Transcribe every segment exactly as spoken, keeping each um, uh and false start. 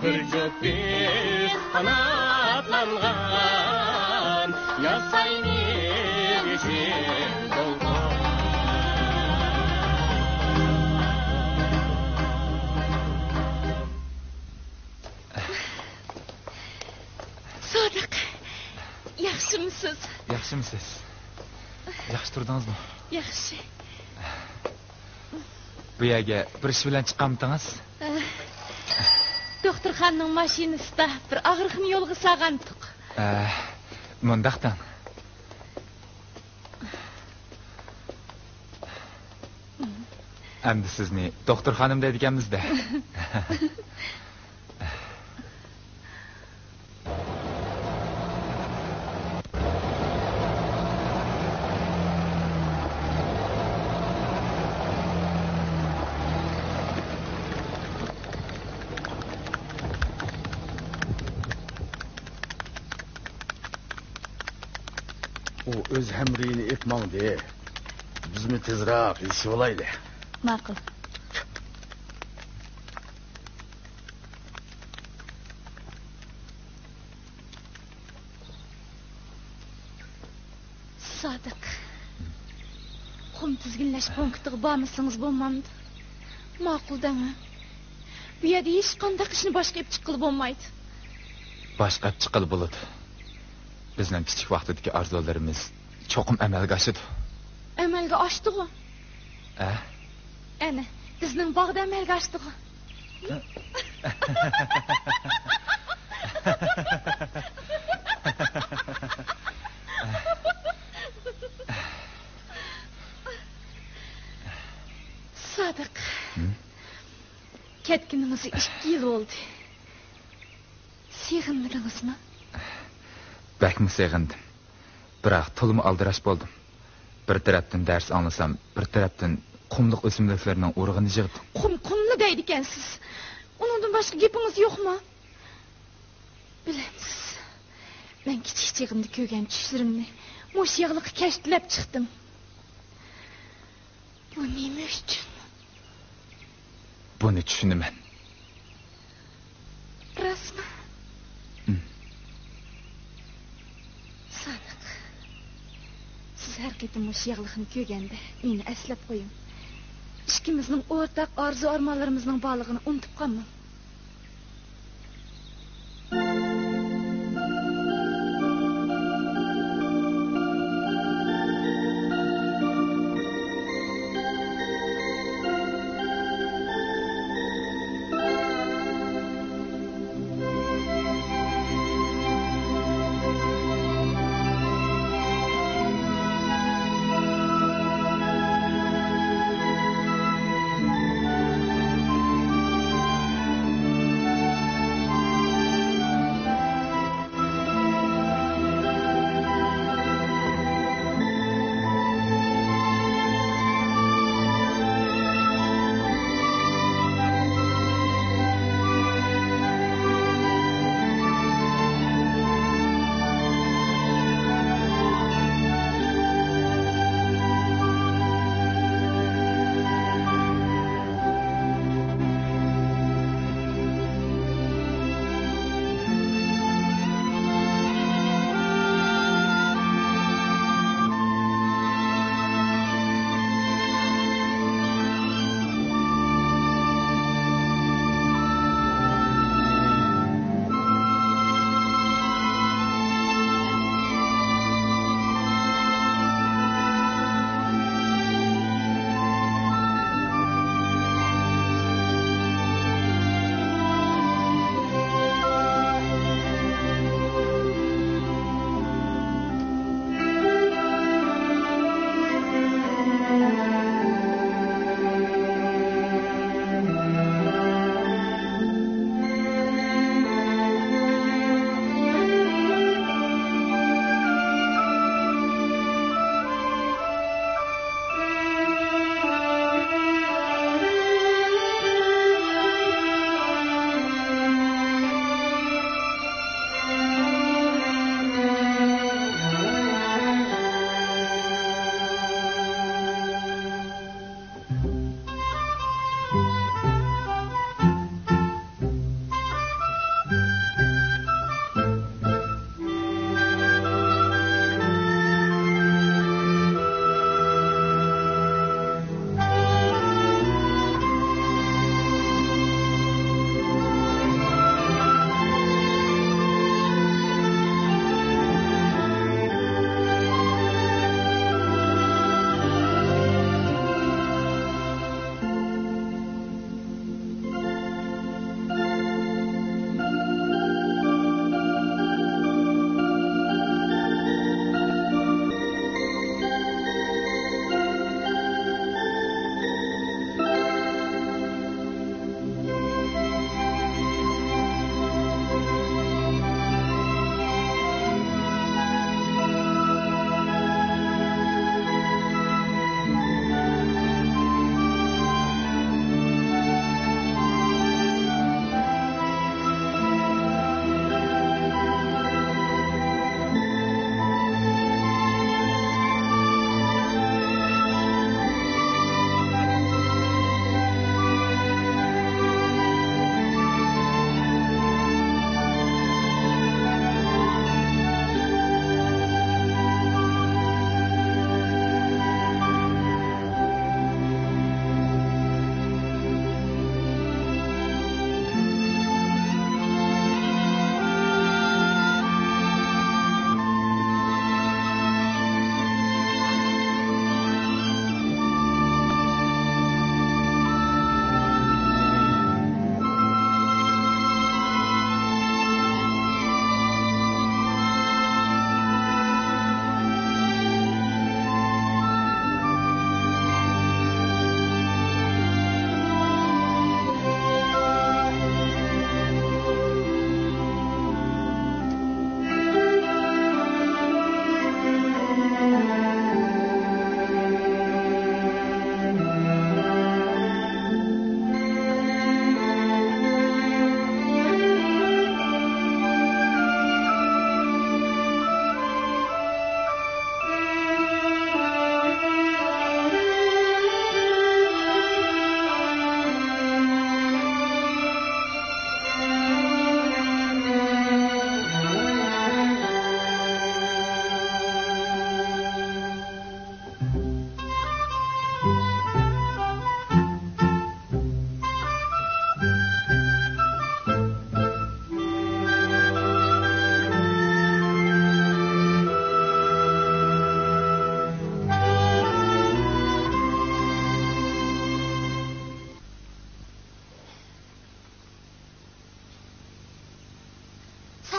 بىر جۈپ قۇش قاناتلانغان، ياسايمىز يېشىل دولقۇن. سادىق، ياخشىمۇسىز؟ ياخشىمۇسىز؟ ياخشى تۇردىڭىزمۇ؟ ياخشى. بۇ يەرگە بىر ئىش بىلەن چىققانمىدىڭىز؟ ئە، دوختۇرخانىنىڭ ماشىنىسىدا بىر ئاغرىقنى يولغا سالغانتۇق. ئە، مۇنداق دەڭ. ئەمدى سىزنى دوختۇر خانىم دەيدىكەنمىز-دە. ئۇ ئۆز ھەمرىيىنى ئېلىپ ماڭدى. بىزمۇ تېزراق يېتىشىۋالايلى. ماقۇل. سادىق، قۇم تىزگىنلەش پونكىتىغا بارمىسىڭىز بولمامدۇ؟ ماقۇل دەڭ. بۇ يەردە ھېچقانداق ئىشنى باشقا ئېلىپ چىققىلى بولمايدۇ. باشقا ئېلىپ چىققىلى بولىدۇ. بىزنىڭ كىچىك ۋاقتىدىكى ئارزۇلىرىمىز چوقۇم ئەمەلگە ئاشىدۇ. ئەمەلگە ئاشتىغۇ؟ ئە؟ ئەنە، بىزنىڭ باغدا ئەمەلگە ئاشتىغۇ. سادىق، ھە؟ كەتكىنىڭىزگە ئىككى يىل بولدى. سېغىنمىدىڭىزمۇ؟ بەكمۇ سېغىندىم. بىراق تولىمۇ ئالدىراش بولدۇم. بىر تەرەپتىن دەرس ئاڭلىسام، بىر تەرەپتىن قۇملۇق ئۆسۈملۈكلەرنىڭ ئۇرۇغىنى يىغدىم. قۇم، قۇمنى دەيدىكەنسىز. ئۇنىڭدىن باشقا گېپىڭىز يوقمۇ؟ بىلەمسىز، مەن كىچىك چېغىمدا كۆرگەن چۈشلىرىمنى مۇشۇ ياغلىققا كەشتىلەپ چىقتىم. بۇ نېمە ئۈچۈن؟ بۇنى چۈشىنىمەن. راستمۇ؟ ئىم. سادىق، سىز ھەر قېتىم مۇشۇ ياغلىقنى كۆرگەندە مېنى ئەسلەپ قويۇڭ. ئىككىمىزنىڭ ئورتاق ئارزۇ-ئارمانلىرىمىزنىڭ بارلىقىنى ئۇنتۇپ قالماڭ.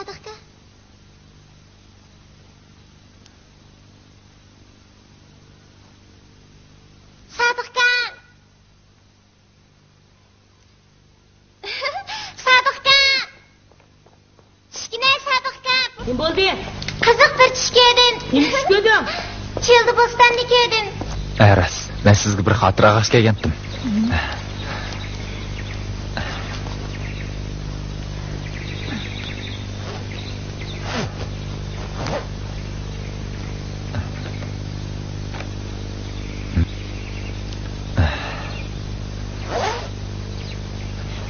سادىقكا. سادىقكا. سادىقكا. چۈشكىنە سادىقكا. نېمە بولدى؟ قىزىق بىر چۈش كۆردۈم. نېمە چۈش كۆردۈڭ؟ چۆلدە بوستاننى كۆردۈم. ھە، راست. مەن سىزگە بىر خاتىرە ئالغاچ كەلگەنتىم.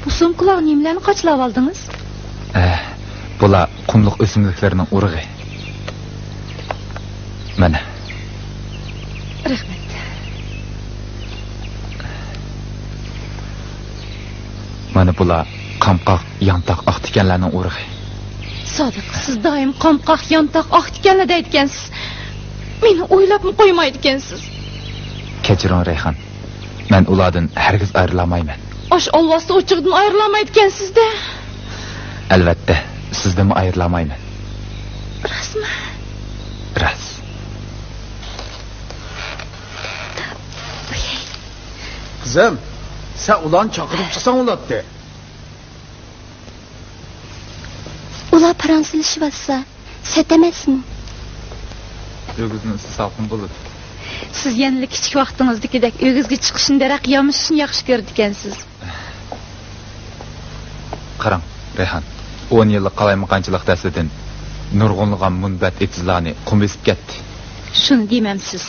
بۇ سومكىلارغا نېمىلەرنى قاچىلاۋالدىڭىز؟ ئە، بۇلار قۇملۇق ئۆسۈملۈكلەرنىڭ ئۇرۇغى. مانا. رەھمەت. مانا بۇلار قامقاق، يانتاق، ئاق تىكەنلەرنىڭ ئۇرۇغى. سادىق، سىز دائىم قامقاق، يانتاق، ئاق تىكەنلەر دەيدىكەنسىز. مېنى ئويلاپمۇ قويمايدىكەنسىز. كەچۈرۈڭ، رەيھان. مەن ئۇلاردىن ھەرگىز ئايرىلالمايمەن. ئاشۇ ئالۋاستى ئوچىقىدىن ئايرىلالمايدىكەنسىز-دە. ئەلۋەتتە، سىزدىنمۇ ئايرىلالمايمەن. راستمۇ؟ راست. قىزىم، سەن ئۇلارنى چاقىرىپ چىقساڭ بولاتتى. ئۇلار پاراڭ سېلىشىۋاتسا، سەت ئەمەسمۇ؟ ئۆگزىنىڭ ئىسسى سالقىن بولىدۇ. سىز يەنىلا كىچىك ۋاقتىڭىزدىكىدەك ئۆگزىگە چىقىشنى دەرەق يامىشىشنى ياخشى كۆرىدىكەنسىز. قاراڭ، رەيھان، ئون يىللىق قالايمىقانچىلىق دەستىدىن نۇرغۇنلىغان مۇنبەت ئېتىزلارنى قۇم بېسىپ كەتتى. شۇنى دېمەمسىز؟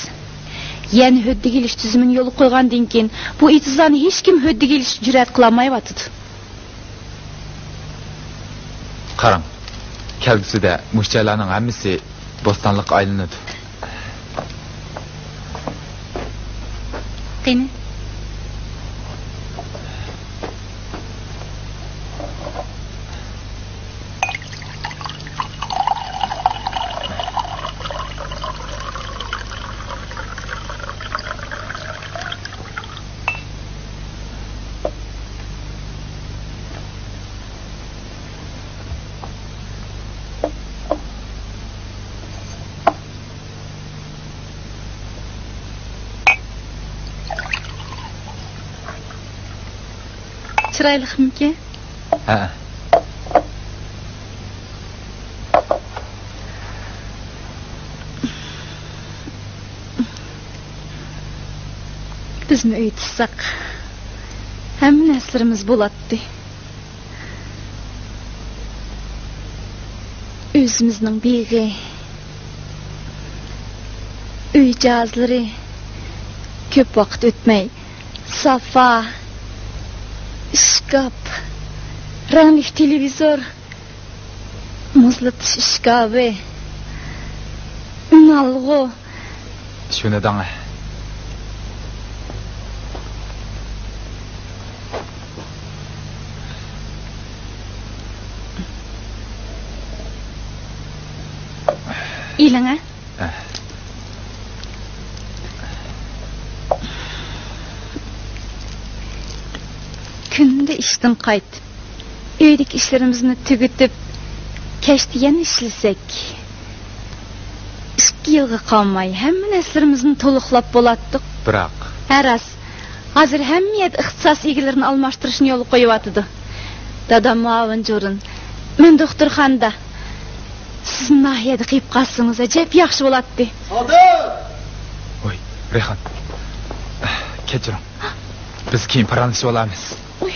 يەنە ھۆددىگە ئېلىش تۈزۈمىنى يولغا قويغاندىن كېيىن، بۇ ئېتىزلارنى ھېچكىم ھۆددىگە ئېلىشكە جۈرئەت قىلالمايۋاتىدۇ. قاراڭ، كەلگۈسىدە مۇشۇ جايلارنىڭ ھەممىسى بوستانلىققا ئايلىنىدۇ. قېنى؟ چىرايلىقمىكىن؟ ھە. بىزمۇ ئۆي تۇتساق، ھەممە نەرسىلىرىمىز بولاتتى. ئۆزىمىزنىڭ بېغى، ئۆي جاھازلىرى، كۆپ ۋاقىت ئۆتمەي سافا، ئىشكاپ، رەڭلىك تېلېۋىزور، مۇزلىتىش ئىشكاپى، ئۈنئالغۇ. شۇنى دەڭە. ئېلىڭە. كۈندە ئىشتىن قايتىپ، ئۆيدىكى ئىشلىرىمىزنى تۈگىتىپ، كەچتە يەنە ئىشلىسەك، ئىككى يىلغا قالماي ھەممە نەرسىلىرىمىزنى تولۇقلاپ بولاتتۇق. بىراق. ھە، راست. ھازىر ھەممە يەردە ئىختىساس ئىگىلىرىنى ئالماشتۇرۇشنى يولغا قويۇۋاتىدۇ. دادام مۇئاۋىن جۇرۇن، مەن دوختۇرخانىدا. سىز ناھىيەدە قېلىپ قالسىڭىز ئەجەب ياخشى بولاتتى. سادىق! ۋاي، رەيھان. كەچۈرۈڭ. بىز كېيىن پاراڭلىشىۋالارمىز. ئۇي.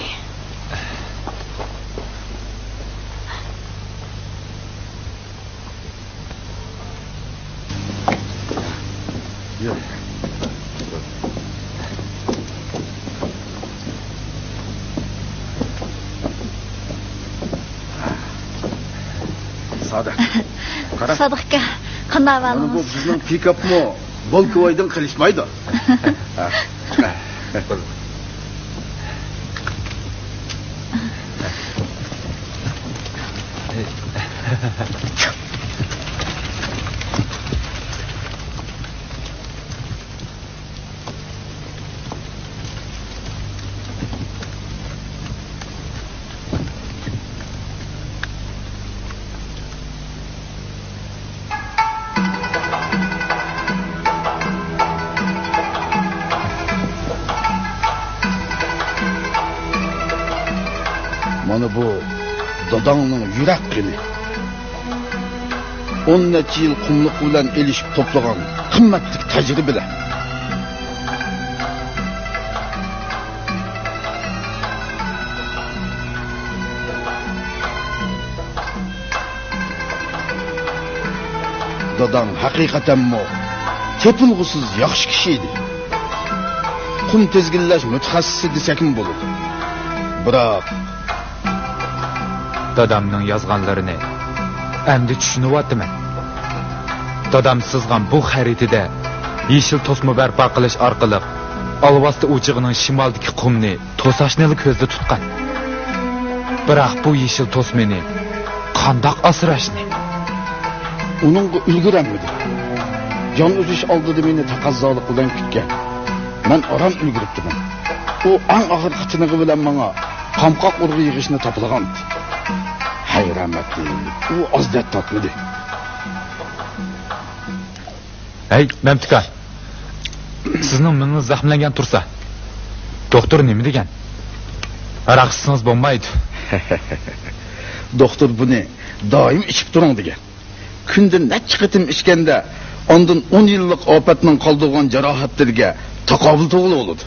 سادىق، قارا. سادىق ئاكا، قانداق ئەھۋالىڭىز؟ مانا بۇ بىزنىڭ پىكاپمۇ بولكىۋايدىن قېلىشمايدۇ. داداڭنىڭ يۈرەك قېنى. ئون نەچچە يىل قۇملۇق بىلەن ئېلىشىپ توپلىغان قىممەتلىك تەجرىبىلەر. داداڭ ھەقىقەتەنمۇ تېپىلغۇسىز ياخشى كىشى ئىدى. قۇم تىزگىنلەش مۇتەخەسسىسى دېسەكمۇ بولىدۇ. بىراق، دادامنىڭ يازغانلىرىنى ئەمدى چۈشىنىۋاتىمەن. دادام سىزغان بۇ خەرىتىدە يېشىل توسما بەرپا قىلىش ئارقىلىق ئالۋاستى ئوچىقىنىڭ شىمالدىكى قۇمنى توساشنىلا كۆزدە تۇتقان. بىراق بۇ يېشىل توسمىنى قانداق ئاسراشنى؟ ئۇنىڭغا ئۈلگۈرەلمىدىم. جان ئۈزۈش ئالدىدا مېنى تەقەززالىق بىلەن كۈتكەن. مەن ئاران ئۈلگۈرۈپتىمەن. ئۇ ئەڭ ئاخىرقى تىنىقى بىلەن ماڭا قامقاق ئۇرۇغى يىغىشنى تاپىلىغانىدى. ھەي رەھمەتلىك، ئۇ ئاز دەرد تارتمىدى. ھەي، مەمتىكا. سىزنىڭ مېڭىڭىز زەخىملەنگەن تۇرسا، دوختۇر نېمە دېگەن؟ ھاراق ئىچسىڭىز بولمايدۇ. دوختۇر بۇنى دائىم ئىچىپ تۇرۇڭ دېگەن. كۈندە نەچچە قېتىم ئىچكەندە، ئاندىن ئون يىللىق ئاپەتنىڭ قالدۇرغان جاراھەتلىرىگە تاقابىل تۇرغىلى بولىدۇ.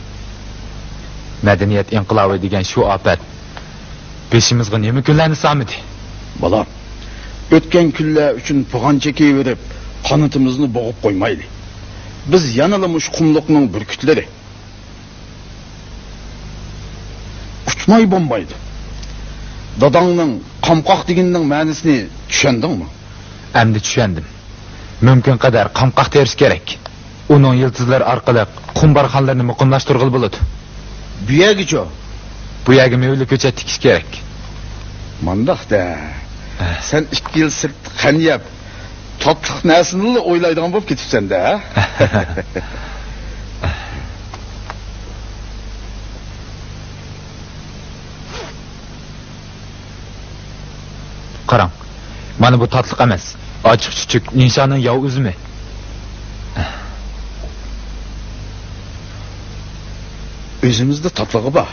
مەدەنىيەت ئىنقىلابى دېگەن شۇ ئاپەت بېشىمىزغا نېمە كۈنلەرنى سالمىدى؟ بالام، ئۆتكەن كۈنلەر ئۈچۈن پىغان چېكىۋېرىپ، قانىتىمىزنى بوغۇپ قويمايلى. بىز يەنىلا مۇشۇ قۇملۇقنىڭ بۈركۈتلىرى. ئۇچماي بولمايدۇ. داداڭنىڭ قامقاق دېگىنىنىڭ مەنىسىنى چۈشەندىڭمۇ؟ ئەمدى چۈشەندىم. مۇمكىن قەدەر قامقاق تېرىش كېرەك. ئۇنىڭ يىلتىزلىرى ئارقىلىق قۇم بارخانلىرىنى مۇقىملاشتۇرغىلى بولىدۇ. بۇ يەرگىچۇ؟ بۇ يەرگە مېۋىلىك كۆچەت تىكىش كېرەك. مانداق-دە. ھە. سەن ئىككى يىل سىرتتا قان يەپ، تاتلىق نەرسىنىلا ئويلايدىغان بولۇپ كېتىپسەن-دە، ھە؟ قاراڭ، مانا بۇ تاتلىق ئەمەس، ئاچچىق چۈچۈك نىشانىڭ ياۋ ئۈزۈمى. ئۆزىمىزدە تاتلىقى بار.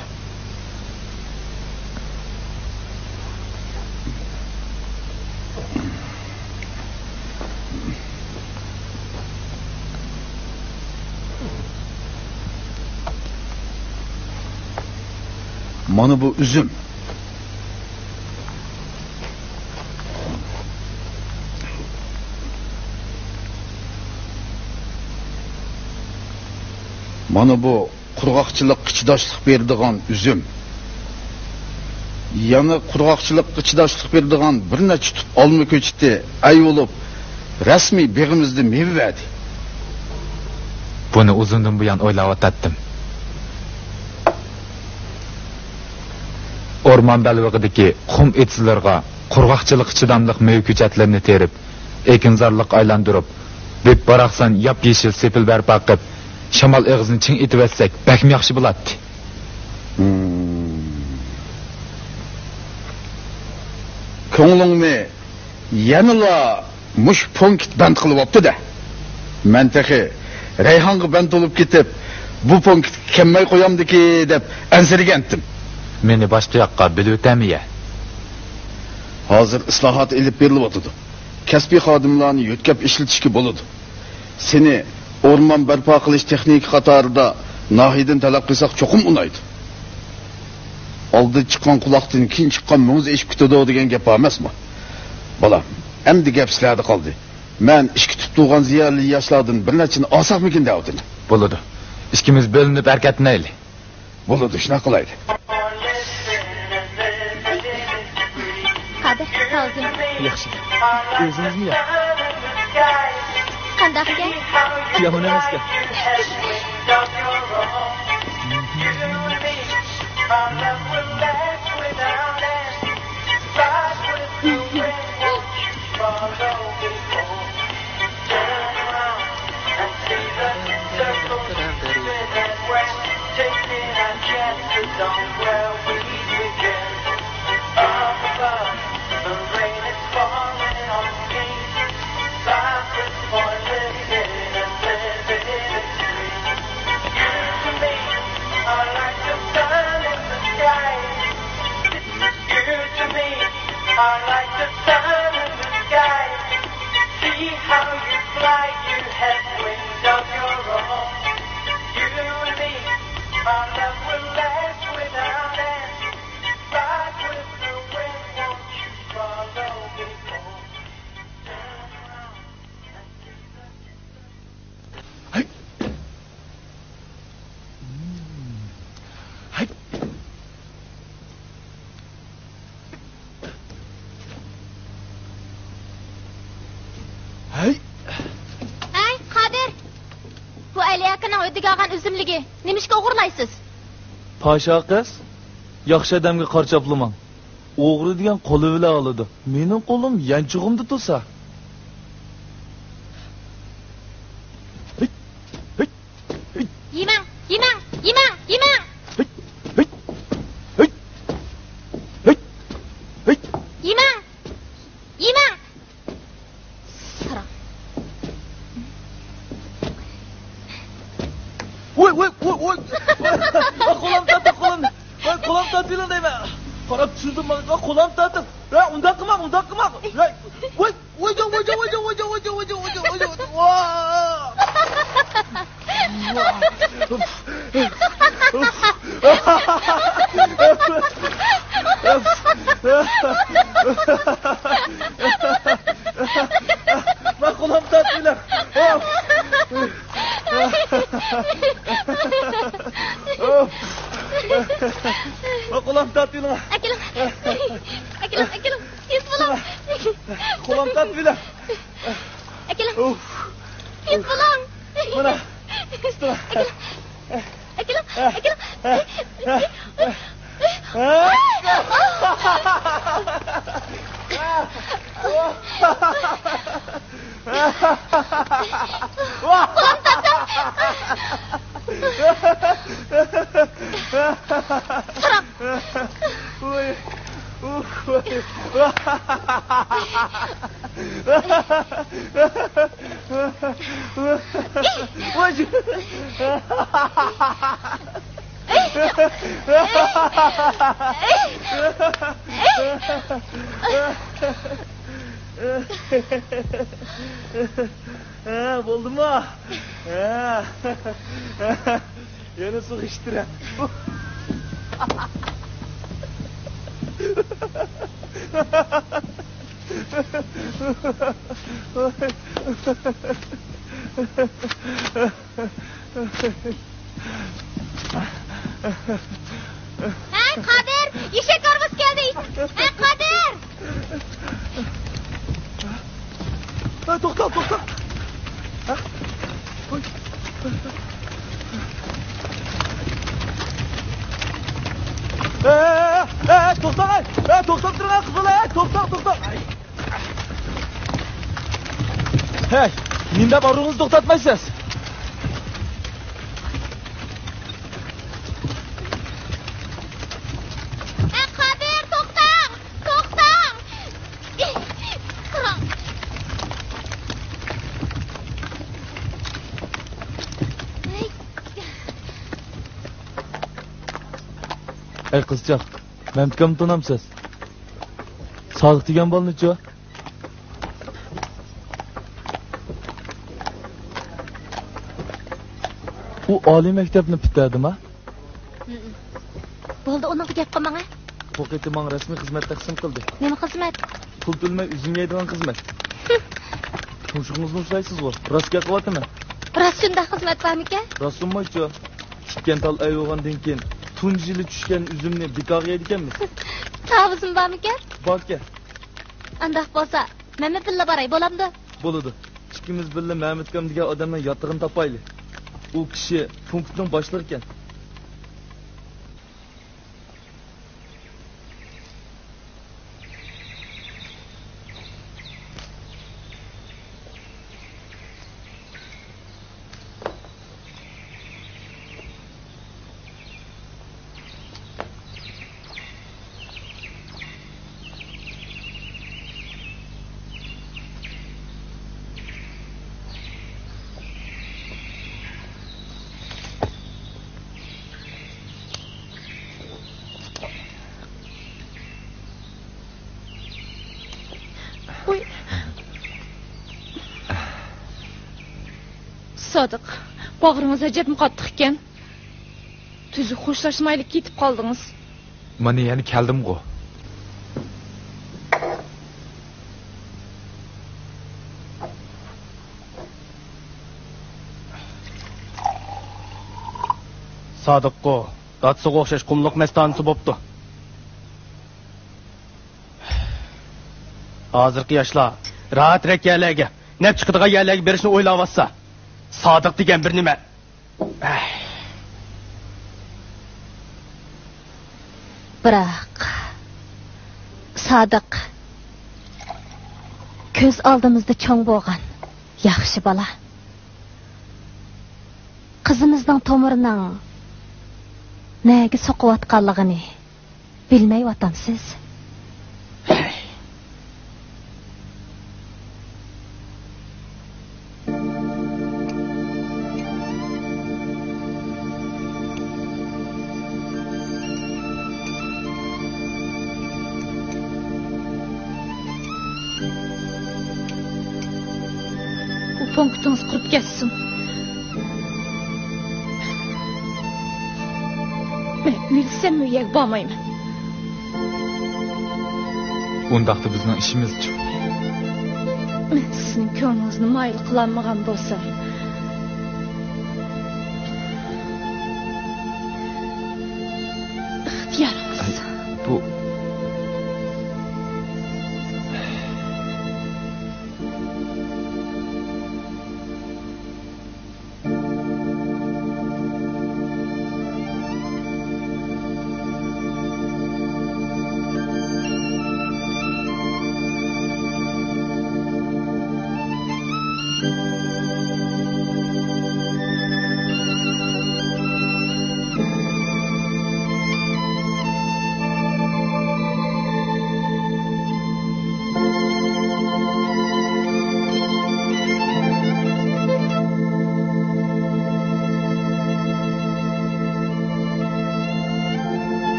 مانا بۇ ئۈزۈم. مانا بۇ قۇرغاقچىلىققا چىداشلىق بېرىدىغان ئۈزۈم. يەنە قۇرغاقچىلىققا چىداشلىق بېرىدىغان بىر نەچچە تۈپ ئالما كۆچىتى ئەي بولۇپ، رەسمىي بېغىمىزدا مېۋە بەردى. بۇنى ئۇزۇندىن بۇيان ئويلاۋاتاتتىم. ئورمان بەلبېغىدىكى قۇم ئېتىزلىرىغا قۇرغاقچىلىققا چىداملىق مېۋە كۆچەتلىرىنى تېرىپ، ئېكىنزارلىققا ئايلاندۇرۇپ، بىپ-باراقسان ياپيېشىل سېپىل بەرپا قىپ، شامال ئېغىزىنى چىڭ ئېتىۋەتسەك، بەكمۇ ياخشى بولاتتى. ھىم. كۆڭلۈڭنى يەنىلا مۇشۇ پونكىت بەند قىلىۋاپتۇ-دە. مەن تېخى رەيھانغا بەند بولۇپ كېتىپ، بۇ پونكىتقا كەلمەي قويامدىكى دەپ ئەنسىرىگەنتىم. مېنى باشقا ياققا بۆلۈۋېتەرمىيە؟ ھازىر ئىسلاھات ئېلىپ بېرىلىۋاتىدۇ. كەسپىي خادىملارنى يۆتكەپ ئىشلىتىشكە بولىدۇ. سېنى ئورمان بەرپا قىلىش تېخنىكا قاتارىدا ناھىيەدىن تەلەپ قىلساق چوقۇم ئۇنايدۇ. ئالدىن چىققان قۇلاقتىن كېيىن چىققان مۆڭگۈز ئېشىپ كېتىدۇ دېگەن گەپ بار ئەمەسمۇ؟ بالام، ئەمدى گەپ سىلەردە قالدى. مەن ئىككى تۇپ تۇغان زىيالىي ياشلاردىن بىر نەچچىنى ئالساقمىكىن دەۋاتىمەن. بولىدۇ. ئىككىمىز بۆلۈنۈپ ھەرىكەتلىنەيلى. بولىدۇ، شۇنداق قىلايلى. قادىر، تاۋزىيەم. ياخشى. ئۆزىڭىزمۇ ياق. قانداقكەن؟ يامان ئەمەسكەن. Are like the sun in the sky. See how you fly. You have wings of your own. You and me are love will last without end. Ride with the wind, won't you follow me home? Turn around and see the ھەي! ھەي! ھەي! ھەي، قادىر! بۇ ئەلى ئاكىنىڭ ھۆددىگە ئالغان ئۈزۈملۈكى. نېمىشقا ئوغرىلايسىز؟ پاشا قىز، ياخشى ئادەمگە قارا چاپلىماڭ. ئوغرى دېگەن قولى بىلەن ئالىدۇ. مېنىڭ قولۇم يانچۇقۇمدا تۇرسا. يېمەڭ، يېمەڭ، يېمەڭ، يېمەڭ! يېمەڭ! يېمەڭ! ساراڭ. ۋوي، ۋوي، ۋوي، ۋوي. قولام تارتىپ، قولام. ۋوي، قولام تارتىۋېلىڭ دەيمەن. قاراپ چۈشۈردۈم ماڭا، قولام تارتىپ. ۋە ئۇنداق قىلماڭ، ئۇنداق قىلماڭ. ۋوي، ۋوي، ۋوي، ۋوي. ۋا! ماقۇلام تارتىۋېلىڭ. ماقۇلام تارتىۋېلىڭ. ئەكېلىڭ. ئەكېلىڭ، ئەكېلىڭ. تېز بولۇڭ. قولام تارتىۋېلىڭ. ئەكېلىڭ. ئۇف. تېز بولۇڭ. مانا. تۇتۇڭ. ئەكېلىڭ. ئەكېلىڭ. ئەكېلىڭ. قولۇم تارتىڭ. ساراڭ. ۋوي. ئۇف، ۋوي. ۋوي. ھە، بولدىمۇ؟ ھە. يەنە سۇ ئىچتىرە. ھەي، قادىر! ئېشەك ھارۋىسى كەلدى! ھەي، قادىر! ھە، توختا، توختا! ھە؟ ھە، ھە، ھە، توختاڭ، ھە! ھە، توختاپ تۇرۇڭ، قىزلار، ھە! توختا، توختا! ھەي، نېمە دەپ ئارىڭىزنى توختاتمايسىز؟ ھە، قادىر، توختاڭ! توختاڭ! تۇرۇڭ! ئەي قىزچاق، مەمتىكامنى تونامسىز؟ ساغ دېگەن بالىنىچۇ؟ ئۇ ئالىي مەكتەپنى پۈتتۈردىما؟ ھىم. بولدى، ئۇنىڭغا گەپ قىلماڭ، ھە؟ بۇ قېتىم ماڭا رەسمىي خىزمەت تەقسىم قىلدى. نېمە خىزمەت؟ پۇل تۆلىمەي ئۈزۈم يەيدىغان خىزمەت. تۇمشۇقىڭىزنى ئۇسسايسىزغۇ، راست گەپ قىلىۋاتىمەن. راست شۇنداق خىزمەت بارمىكەن؟ راستۇنمايچۇ. تىككەن تال ئەي بولغاندىن كېيىن، تۇنجى يىلى چۈشكەن ئۈزۈمنى بىكارغا يەيدىكەنمىز. تاۋۇزمۇ بارمىكەن؟ باركەن. ئانداق بولسا، مەنمۇ بىللە باراي، بولامدۇ؟ بولىدۇ. ئىككىمىز بىللە مەمەت ئۇكام دېگەن ئادەمنىڭ ياتىقىنى تاپايلى. ئۇ كىشى پونكىتنىڭ باشلىقى ئىكەن. ۋوي. سادىق، باغرىڭىز ئەجەبمۇ قاتتىق ئىكەن. تۈزۈك خوشلاشمايلا كېتىپ قالدىڭىز. مانا يەنە كەلدىمغۇ. سادىققۇ، دادىسىغا ئوخشاش قۇملۇق مەستانىسى بوپتۇ. ھازىرقى ياشلار راھەترەك يەرلەرگە، نەپ چىقىدىغان يەرلەرگە بېرىشنى ئويلاۋاتسا، سادىق دېگەن بىر نېمە؟ بىراق، سادىق كۆز ئالدىمىزدا چوڭ بولغان ياخشى بالا. قىزىمىزنىڭ تومۇرىنىڭ نەگە سوقۇۋاتقانلىقىنى بىلمەيۋاتامسىز؟ بۇ پونكىتىڭىز قۇرۇپ كەتسۇن. مەن ئۆلسەممۇ ئۇ يەرگە بارمايمەن. ئۇنداقتا بىزنىڭ ئىشىمىزچۇ؟ مەن سىزنىڭ كۆڭلىڭىزنى مايىل قىلالمىغان بولسام، ئىختىيارىڭىز. بۇ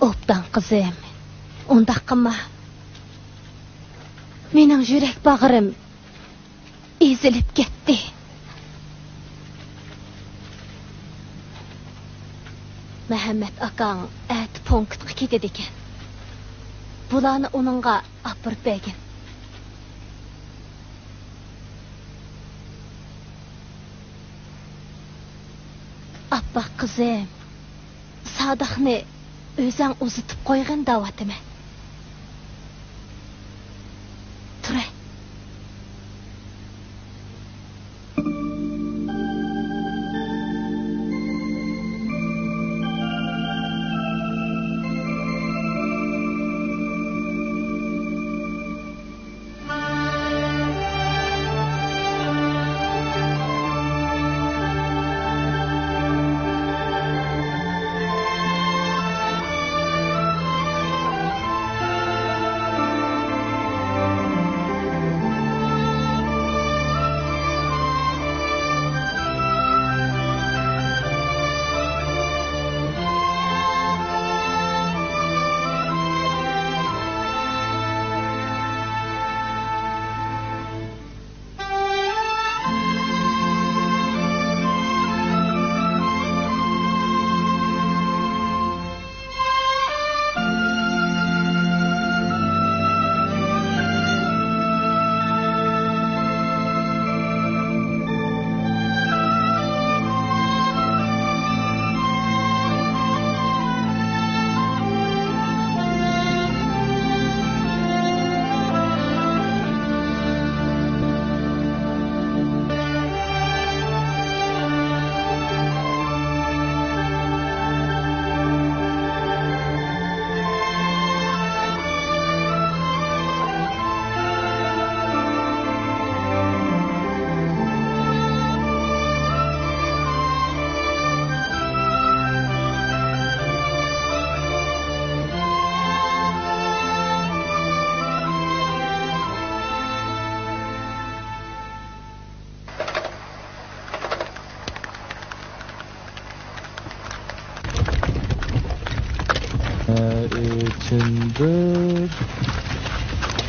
ئوبدان قىزىم، ئۇنداق قىلما. مېنىڭ يۈرەك باغرىم ئېزىلىپ كەتتى. مەھەممەت ئاكاڭ ئەتە پونكىتقا كېتىدىكەن. بۇلارنى ئۇنىڭغا ئاپىرىپ بەرگىن. ئاپپاق قىزىم، سادىقنى ئۆزەڭ ئۇزىتىپ قويغىن دەۋاتىمەن. تۇرە.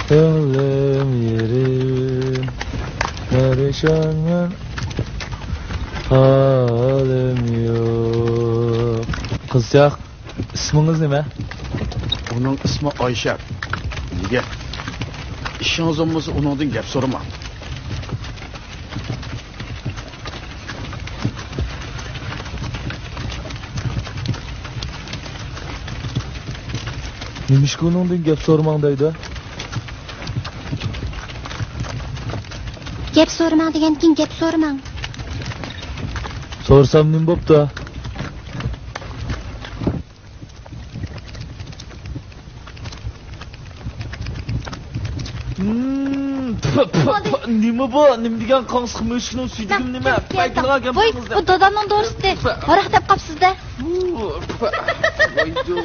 كۆڭلۈم يېرىم، پەرىشانمەن، ھالىم يوق. قىزچاق، ئىسمىڭىز نېمە؟ ئۇنىڭ ئىسمى ئايشەم. نېگە؟ ئىشىڭىز بولمىسا، ئۇنىڭدىن گەپ سورىماڭ. نېمىشقا ئۇنىڭدىن گەپ سورىماڭ دەيدۇ؟ گەپ سورىماڭ دېگەنكىن گەپ سورىماڭ. سورىسام نېمە بوپتۇ؟ ھىم، پۇ، پۇ، پۇ، نېمە بۇ؟ نېمە دېگەن قاڭسىق مۈشۈكنىڭ سۈيدۈكىمۇ نېمە؟ ۋوي، بۇ دادامنىڭ دورىسى. ھاراق دەپ قاپسىز-دە. ۋايجۇ.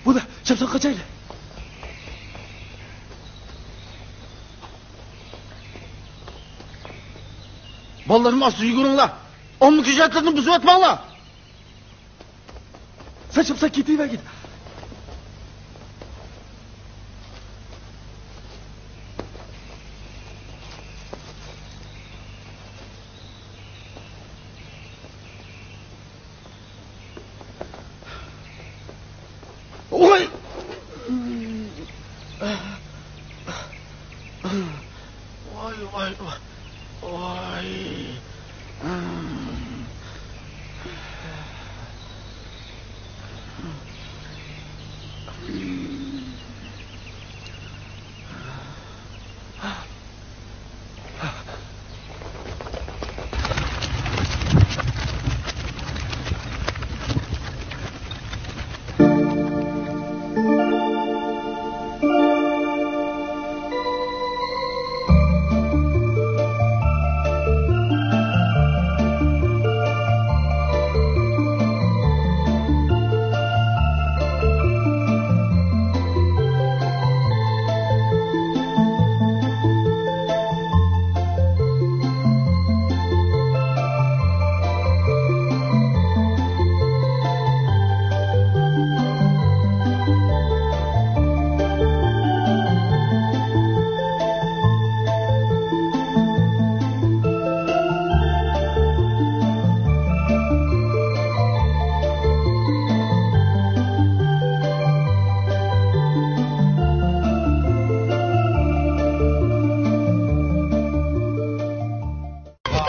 بولدى، چاپسان قاچايلى. بالىلىرىم، ئاستا يۈگۈرۈڭلار. ئامما كۆچەتلىرىنى بۇزۇۋەتمەڭلار. ساچ، ساچ، كېتىۋەرگىن. ۋاي! ۋاي، ۋاي، ۋاي. ۋاي.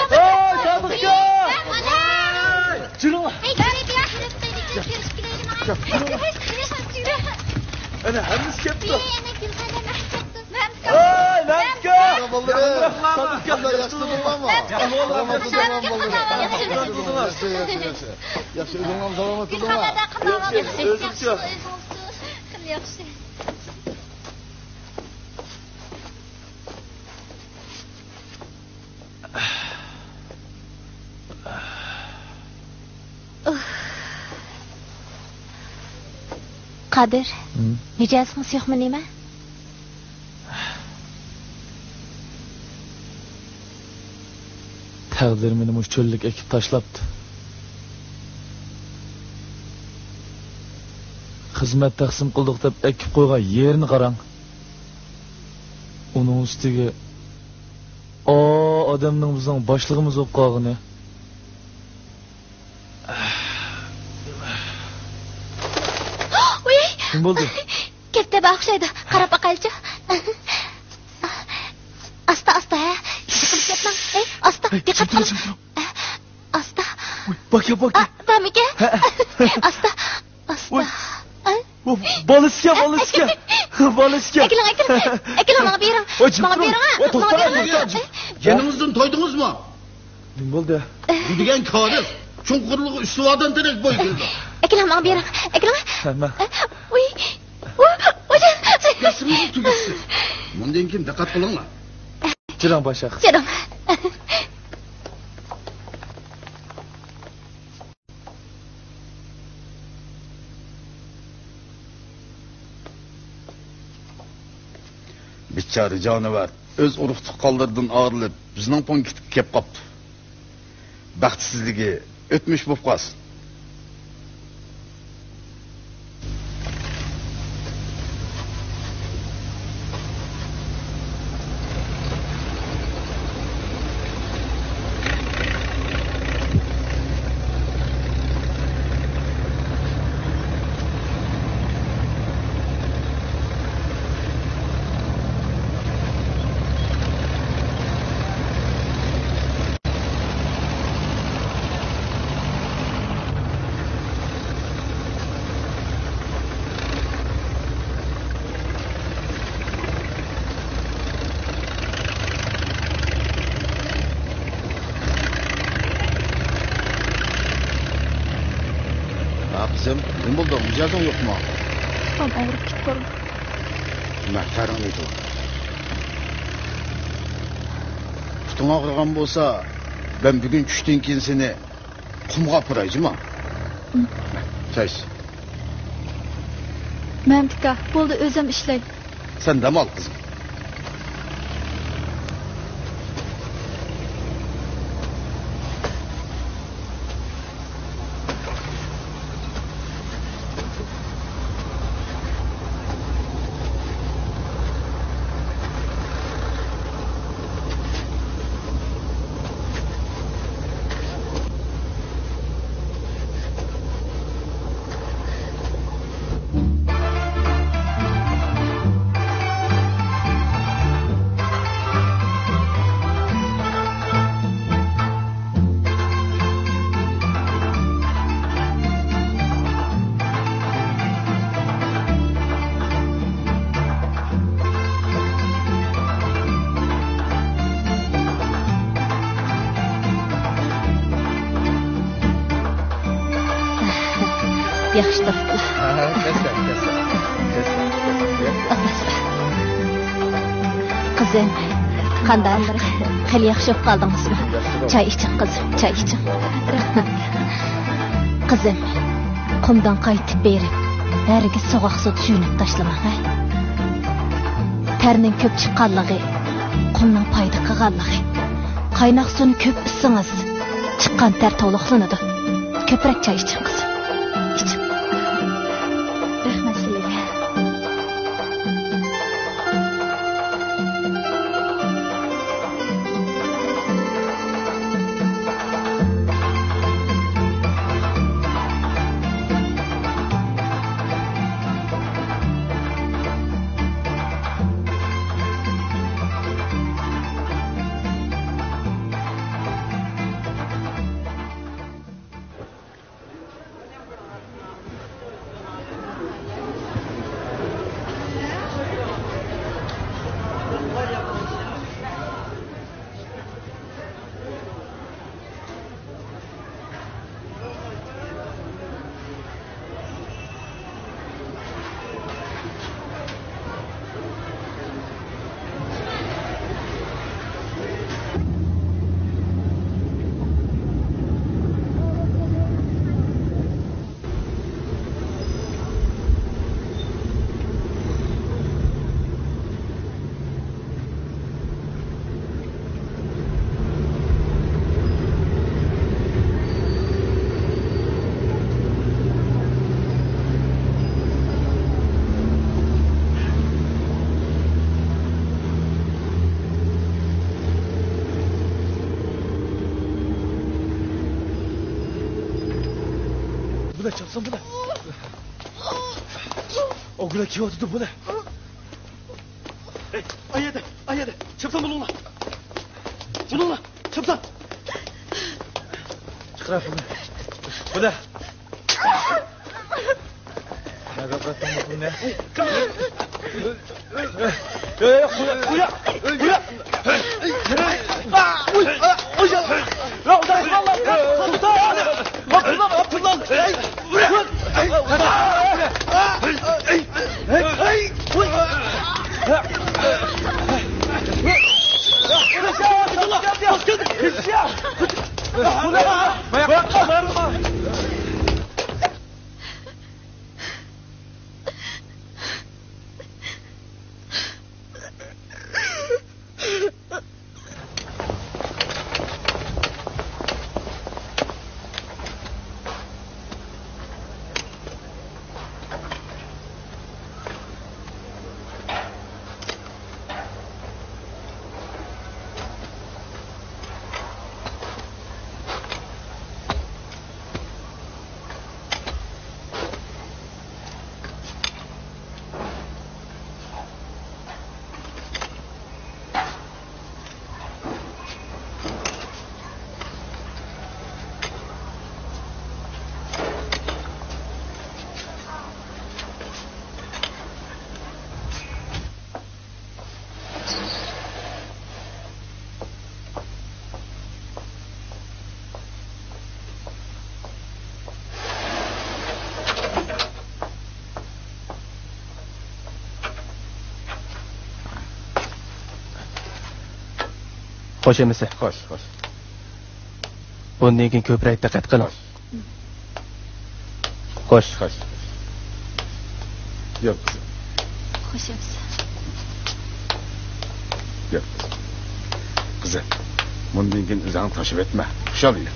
ۋاي، سادىقجان! جېنىڭ! ئەنە، ھەممىسى كەپتۇ. ۋاي، مەمتىكا! سادىقجان! ياخشى تۇردۇڭلارمۇ؟ ياخشى، ياخشى، ياخشى. ياخشى، ئۆزۈڭلارمۇ سالامەت تۇردۇڭلار؟ ياخشى، ئۆزۈڭچۇ؟ خېلى ياخشى. قادىر، ھىم؟ مىجەزىڭىز يوقمۇ نېمە؟ تەقدىر مېنى مۇشۇ چۆللۈككە ئەكىپ تاشلاپتۇ. خىزمەت تەقسىم قىلدۇق دەپ ئەكىپ قويغان يېرىنى قاراڭ. ئۇنىڭ ئۈستىگە ئا ئادەمنىڭ بىزنىڭ باشلىقىمىز بولۇپ قالغىنى. ۋۇي! نېمە بولدى؟ كەتتى، بار ئوخشايدۇ. قاراپ باقايلىچۇ. ئاستا، ئاستا، ھە. يىقىلىپ كەتمەڭ. ئەي، ئاستا، ھەي، دىققەت قىلىڭ. ئاستا. ۋۇي، باكا، باكا. ئا، بارمىكەن؟ ھە. ئاستا، ئاستا. ۋۇي. ئاي. ۋۇ، بالىسىكەن، بالىسىكەن. بالىسىكەن. ئەكېلىڭ، ئەكېلىڭ. ئەكېلىڭ، ماڭا بېرىڭ. ۋۇي، ماڭا بېرىڭ، ھە. ۋۇي، توختاڭ، ماڭا بېرىڭ، ھە. توختاڭ. يېنىڭىزدىن تويدىڭىزمۇ؟ نېمە بولدى؟ بۇ دېگەن كارىز چوڭقۇرلۇقى ئۈچ ساۋادان تېرەك بوي كېلىدۇ. ئەكېلىڭ، ماڭا بېرىڭ. ئەكېلىڭ. ھە، ماڭ. ئۇي. ئۇ، ئۇ، ياسىمىننىڭ تۈگىسى. مۇندىن كېيىن دىققەت قىلىڭلار. جىرىڭ باشاق. جىرىڭ. بىچارە جانىۋەر ئۆز ئۇرۇق-تۇغقانلىرىدىن ئايرىلىپ، بىزنىڭ پونكىتقا كەپ قاپتۇ. بەختسىزلىكى ئۆتمۈش بولۇپ قالسۇن. ھە، قىزىم، نېمە بولدۇڭ؟ مىجەزىڭ يوقمۇ؟ پۇتۇم ئاغرىپ كېتىپ بارىدۇ. مەن تەرىڭنى ئېيتىۋاتىمەن. پۇتۇڭ ئاغرىغان بولسا، مەن بۈگۈن چۈشتىن كېيىن سېنى قۇمغا ئاپىراي، جۇما. چاي ئىچ. مەمتىكا، بولدى، ئۆزۈم ئىشلەي. سەن دەم ئال، قىزىم. ياخشى تۇرۇپلا. ھە، ھە، كەتسە، كەتسە. كەتسە، كەتسە. قىزىم، قانداق؟ خېلى ياخشى بولۇپ قالدىڭىزمۇ؟ ياخشى بولدۇم. چاي ئىچىڭ، قىزىم، چاي ئىچىڭ. قىزىم، قۇمدىن قايتىپ بېرىپ، ھەرگىز سوغۇق سۇدا يۇيۇنۇپ تاشلىماڭ، ھە؟ تەرنىڭ كۆپ چىققانلىقى، قۇمنىڭ پايدا قىلغانلىقى. قايناق سۇنى كۆپ ئىچسىڭىز، چىققان تەر تولۇقلىنىدۇ. كۆپرەك چاي ئىچىڭ، قىزىم. ئىچىڭ. رەھمەت سىلەرگە. بۇنى چاپسان، بۇنى. ئوغلى كېلىۋاتىدۇ، بۇنى. ئەي، ئايەدە، ئايەدە، چاپسان بولۇڭلار. بولۇڭلار، چاپسان. چىقىرار بۇنى. بۇنى. نەگە قاتتىڭ بۇنى؟ يا، يا، قويا، قويا، قويا. ئۇي، ئۇي، ئۇي. يا، ئۇزاق قالما. توختا. ئابدۇللا، ئابدۇللا. ئەي، خوش ئەمىسە. خوش، خوش. بۇندىن كېيىن كۆپرەك دىققەت قىلىڭ. خوش. خوش. يۈر، قىزىم. خوش ئەمىسە. يۈر، قىزىم. قىزىم، بۇندىن كېيىن ئۆزۈڭنى تاشلاپ كەتمە. خۇشال يۈر.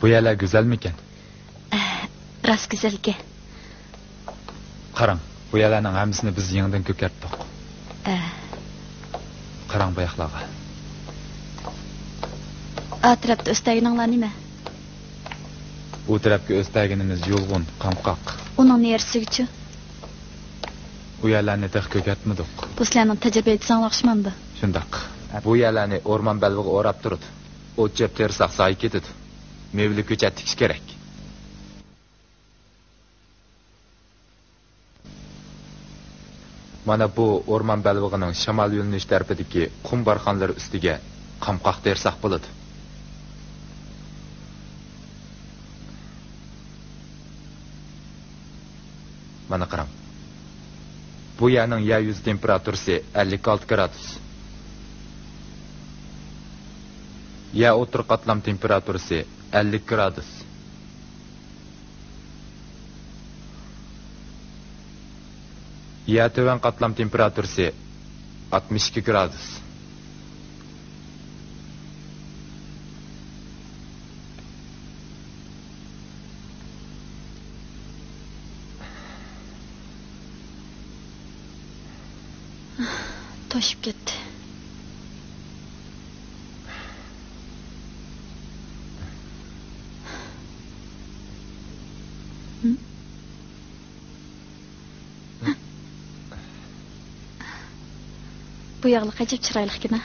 بۇ يەرلەر گۈزەلمىكەن؟ ئە، راست گۈزەلكەن. قاراڭ، بۇ يەرلەرنىڭ ھەممىسىنى بىز يېڭىدىن كۆكەرتتۇق. ئە. قاراڭ بۇ ياقلارغا. ئا تەرەپتە ئۆستەگىنىڭلار نېمە؟ ئۇ تەرەپكە ئۆستەگىنىمىز يۇلغۇن، قامقاق. ئۇنىڭ نېرىسىگىچۇ؟ ئۇ يەرلەرنى تېخى كۆكەرتمىدۇق. بۇ سىلەرنىڭ تەجرىبە ئېيتىسىڭلار ئوخشىمامدۇ؟ شۇنداق. بۇ يەرلەرنى ئورمان بەلبېغى ئوراپ تۇرىدۇ. ئوت-چۆپ تېرىساق زايە كېتىدۇ. مېۋىلىك كۆچەت تىكىش كېرەك. مانا بۇ ئورمان بەلبېغىنىڭ شامال يۆنىلىش تەرىپىدىكى قۇم بارخانلىرى ئۈستىگە قامقاق تېرىساق بولىدۇ. مانا قاراڭ. بۇ يەرنىڭ يەر يۈزى تېمپېراتۇرىسى ئەللىك ئالتە گرادۇس. يەر ئوتتۇرا قاتلام تېمپېراتۇرىسى ئەللىك گرادۇس. يەر تۆۋەن قاتلام تېمپېراتۇرىسى ئاتمىش ئىككى گرادۇس. توشۇپ كەتتى. بۇ ياغلىق ئەجەب چىرايلىقكەن ھە.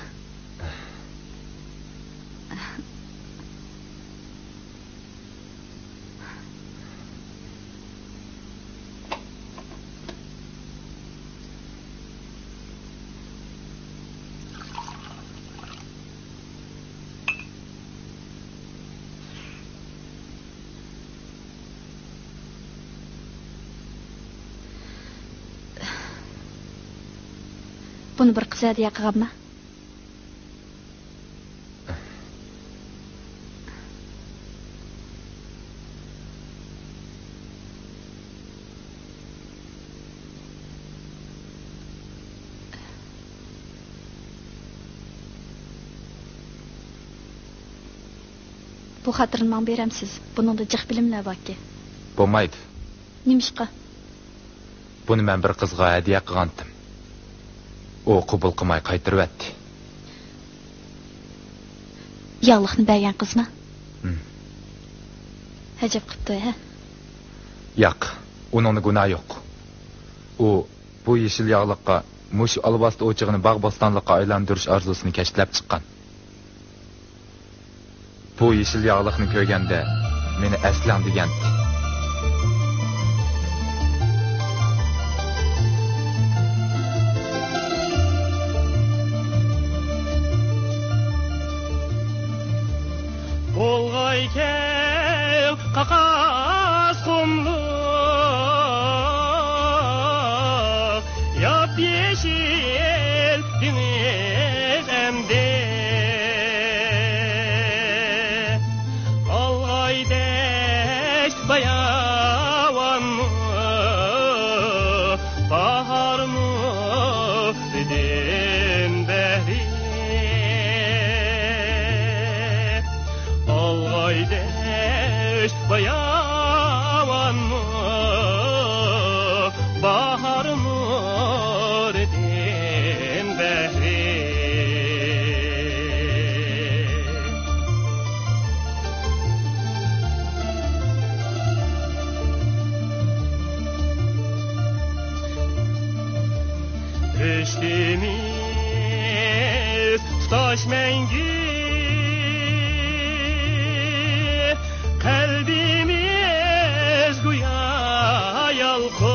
بۇنى بىر قىز ھەدىيە قىلغانما؟ بۇ خاتىرىنى ماڭا بېرەمسىز؟ بۇنىڭدا جىق بىلىملەر باركەن. بولمايدۇ. نېمىشقا؟ بۇنى مەن بىر قىزغا ھەدىيە قىلغانتىم. ئۇ قوبۇل قىلماي قايتۇرۇۋەتتى. ياغلىقنى بەرگەن قىزمۇ؟ ھىم. ئەجەب قىپتۇ ھە؟ ياق، ئۇنىڭدا گۇناھ يوق. ئۇ بۇ يېشىل ياغلىققا مۇشۇ ئالۋاستى ئوچىقىنى باغ-بوستانلىققا ئايلاندۇرۇش ئارزۇسىنى كەشتىلەپ چىققان. بۇ يېشىل ياغلىقنى كۆرگەندە مېنى ئەسلەڭ دېگەنتى. بولغايكەن قاقاس قۇملۇق. باياۋانمۇ باھار نۇرىدىن بەھرى. رىشتىمىز تۇتاش مەڭگۈ، قەلبىمىز گويا يالقۇن.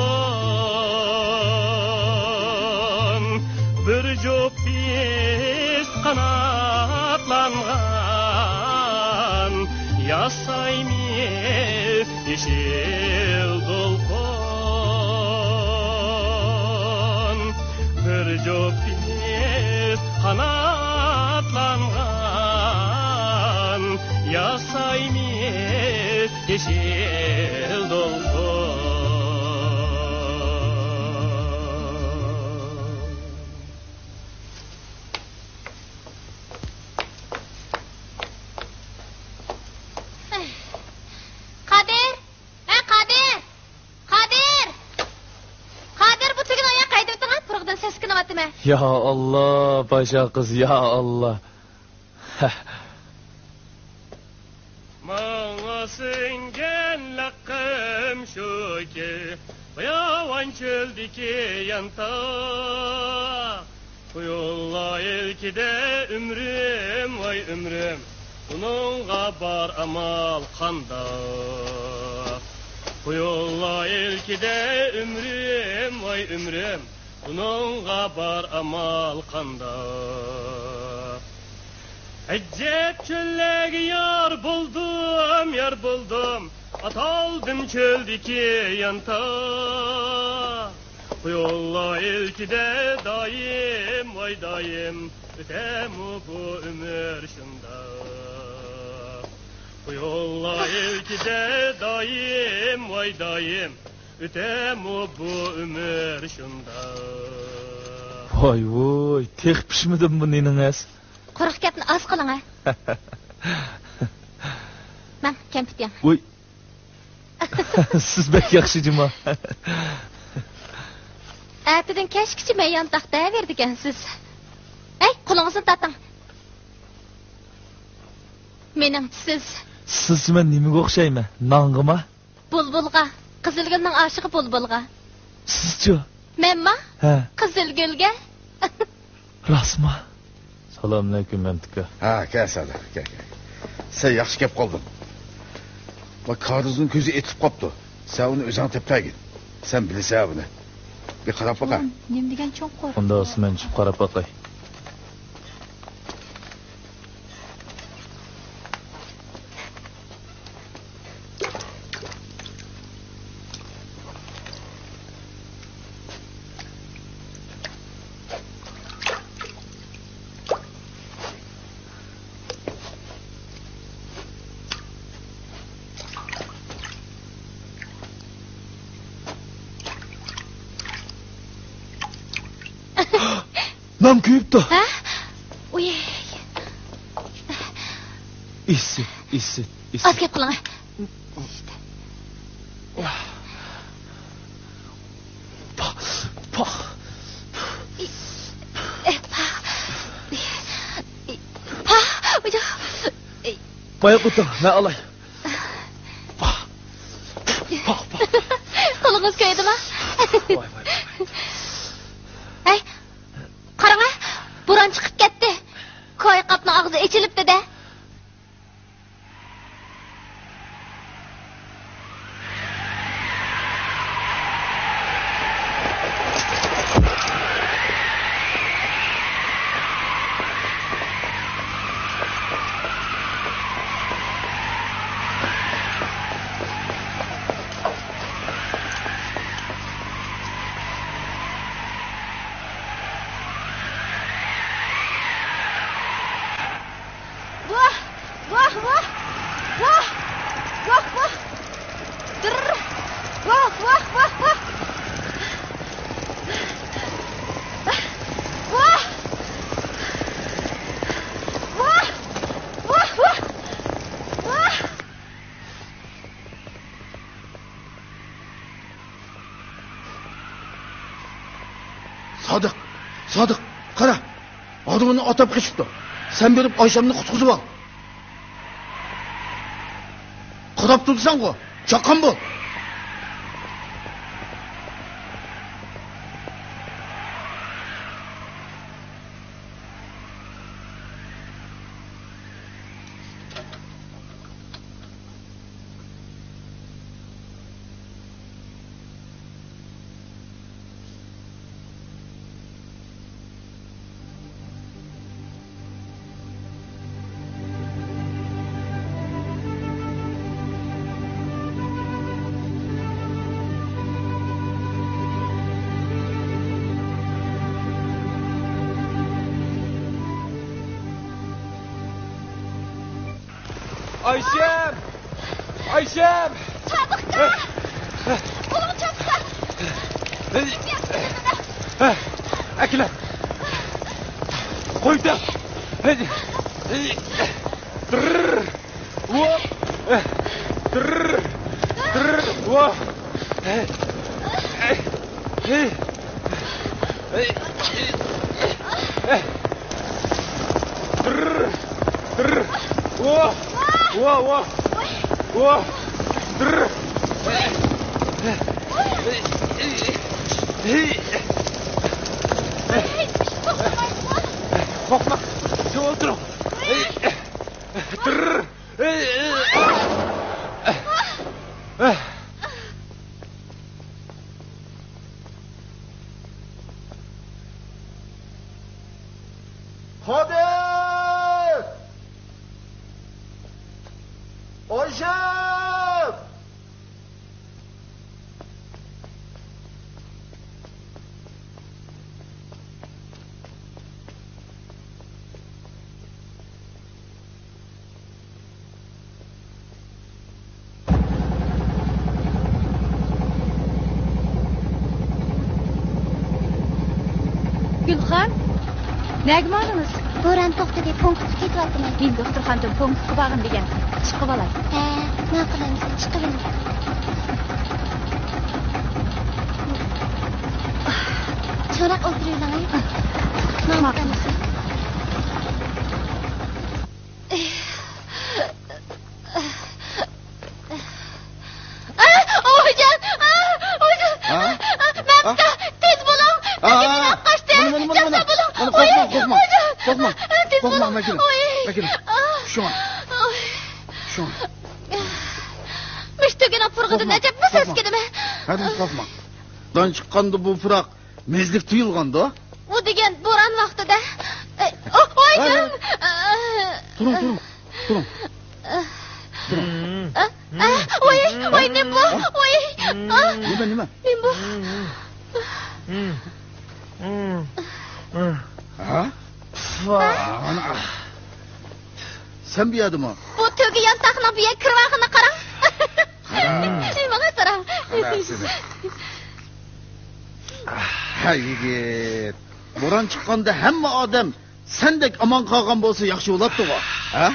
بىر جۈپ بىز قاناتلانغان، ياسايمىز يېشىل دولقۇن. بىر جۈپ بىز قاناتلانغان، ياسايمىز يېشىل دولقۇن. قادىر! ھە، قادىر! قادىر! قادىر، بۇ تۈگۈن ئاياق ھەيدىۋېتىڭ، ھە؟ پۇرىقىدىن سەسكىنىۋاتىمەن. يا ئاللا، بايشا قىز، يا ئاللا. ماڭا سىڭگەن لەققىم شۇكى، باياۋان چۆلدىكى يانتاق. قۇيۇللا ئىلكىدە ئۆمرۈم، ۋاي ئۆمرۈم، بۇنىڭغا بار ئامال قانداق؟ قۇيۇللا ئىلكىدە ئۆمرۈم، ۋاي ئۆمرۈم، بۇنىڭغا بار ئامال قانداق؟ ئەجەب چۆللەرگە يار بولدۇم، يار بولدۇم، ئاتالدىم چۆلدىكى يانتاق. قۇيۇللا ئىلكىدە دائىم، ۋاي دائىم، ئۆتەمۇ بۇ ئۆمۈر شۇنداق؟ قۇيۇللا ئىلكىدە دائىم، ۋاي دائىم، ئۆتەمۇ بۇ ئۆمۈر شۇنداق؟ ۋاي ۋۇي، تېخى پىشمىدىممۇ نېنىڭىز؟ قۇرۇق گەپنى ئاز قىلىڭ، ھە. ماڭ، كەمپۈت يەڭ. ۋۇي. سىز بەك ياخشى جۇما. ئەتىدىن كەچكىچە مەن يانتاق دەۋېرىدىكەنسىز. ھەي، قولىڭىزنى تارتىڭ. مېنىڭچە سىز. سىزچە مەن نېمىگە ئوخشايمەن؟ نانغىما؟ بۇلبۇلغا. قىزىلگۈلنىڭ ئاشىقى بۇلبۇلغا. سىزچۇ؟ مەنما؟ ھە. قىزىلگۈلگە. راستما؟ سالامئەلەيكۇم، مەمتىكا. ھە، كەل سادىق، كەل، كەل. سەن ياخشى كەپ قالدىڭ. ما كارىزنىڭ كۆزى ئېتىلىپ قاپتۇ. سەن ئۇنى ئۆزۈڭ تېپىپ بەرگىن. سەن بىلىسەن بۇنى. بىر قاراپ باقاي. نېمە دېگەن چوڭقۇر؟ ئۇنداق بولسا مەن چۈشۈپ قاراپ باقاي. نان كۆيۈپتۇ. ھە؟ ئۇي. ئىسسىت، ئىسسىت، ئىسسىت. ئاز گەپ قىلىڭ. پاھ، پاھ. پاھ. پاھ. باياق ئوتۇڭ، مەن ئالاي. پاھ. پاھ، پاھ. قولىڭىز كۆيدىما؟ ۋاي، ۋاي، ۋاي. ھەي، قاراڭا، بوران چىقىپ كەتتى. كوي قاپنىڭ ئاغزى ئېچىلىپتۇ-دە. سادىق، قارا! ئادىمىنى ئاتاپ قېچىپتۇ. سەن بېرىپ ئايشەمنى قۇتقۇزۇۋال. قاراپ تۇرىسەنغۇ، چاققان بول! ئايشەم! ئايشەم! سادىقكا! ئۇلۇغ چاپسان! ئەكېلە! قويدۇ! قورقما، ئولتۇرۇڭ. قادىر! ئايشەم! گۈلخان، نەگە ماڭدىڭىز؟ بوران توختىدى، پونكىتقا كېتىۋاتىمەن. مېنى دوختۇرخانىدىن پونكىتقا بارغىن دېگەن. چىقىۋالاي. ھە، ماقۇل ئەمىسە، چىقىۋېلىڭ. چىراغ ئولتۇرۇۋېلىڭ. ماقۇل ئەمىسە. ئويجان! ئويجان! مەمتە! تېز بولۇڭ! ئاكىنى ئېلىپ قاچتى! جازا بولۇڭ! قورقما، قورقما! قورقما! تېز بولۇڭ! مەكىنە! مەكىنە! شۇڭا! شۇڭا! مۇشۇ تۈگىنىڭ پۇرىقىدىن ئەجەب بىر سەسكىنىمەن! ھەدىم قورقما! دان چىققاندا بۇ پۇراق مېزلىك تۇيۇلغاندۇ؟ ئۇ دېگەن بوران ۋاقتىدا. ئويجان! تۇرۇڭ، تۇرۇڭ! تۇرۇڭ. تۇرۇڭ. ئە، ئە، ۋاي، ۋاي، نېمە بۇ؟ ۋاي. ئا. نېمە، نېمە؟ نېمە بۇ؟ ھە؟ ئانا. سەن بۇ يەردىمۇ؟ بۇ تۆگە يانتاقنىڭ بۇ يەرگە كىرىۋالغىنىنى قاراڭ. قارا. ماڭا قاراڭ. ھە، يىگىت. بوران چىققاندا ھەممە ئادەم سەندەك ئامان قالغان بولسا ياخشى بولاتتىغۇ، ھە؟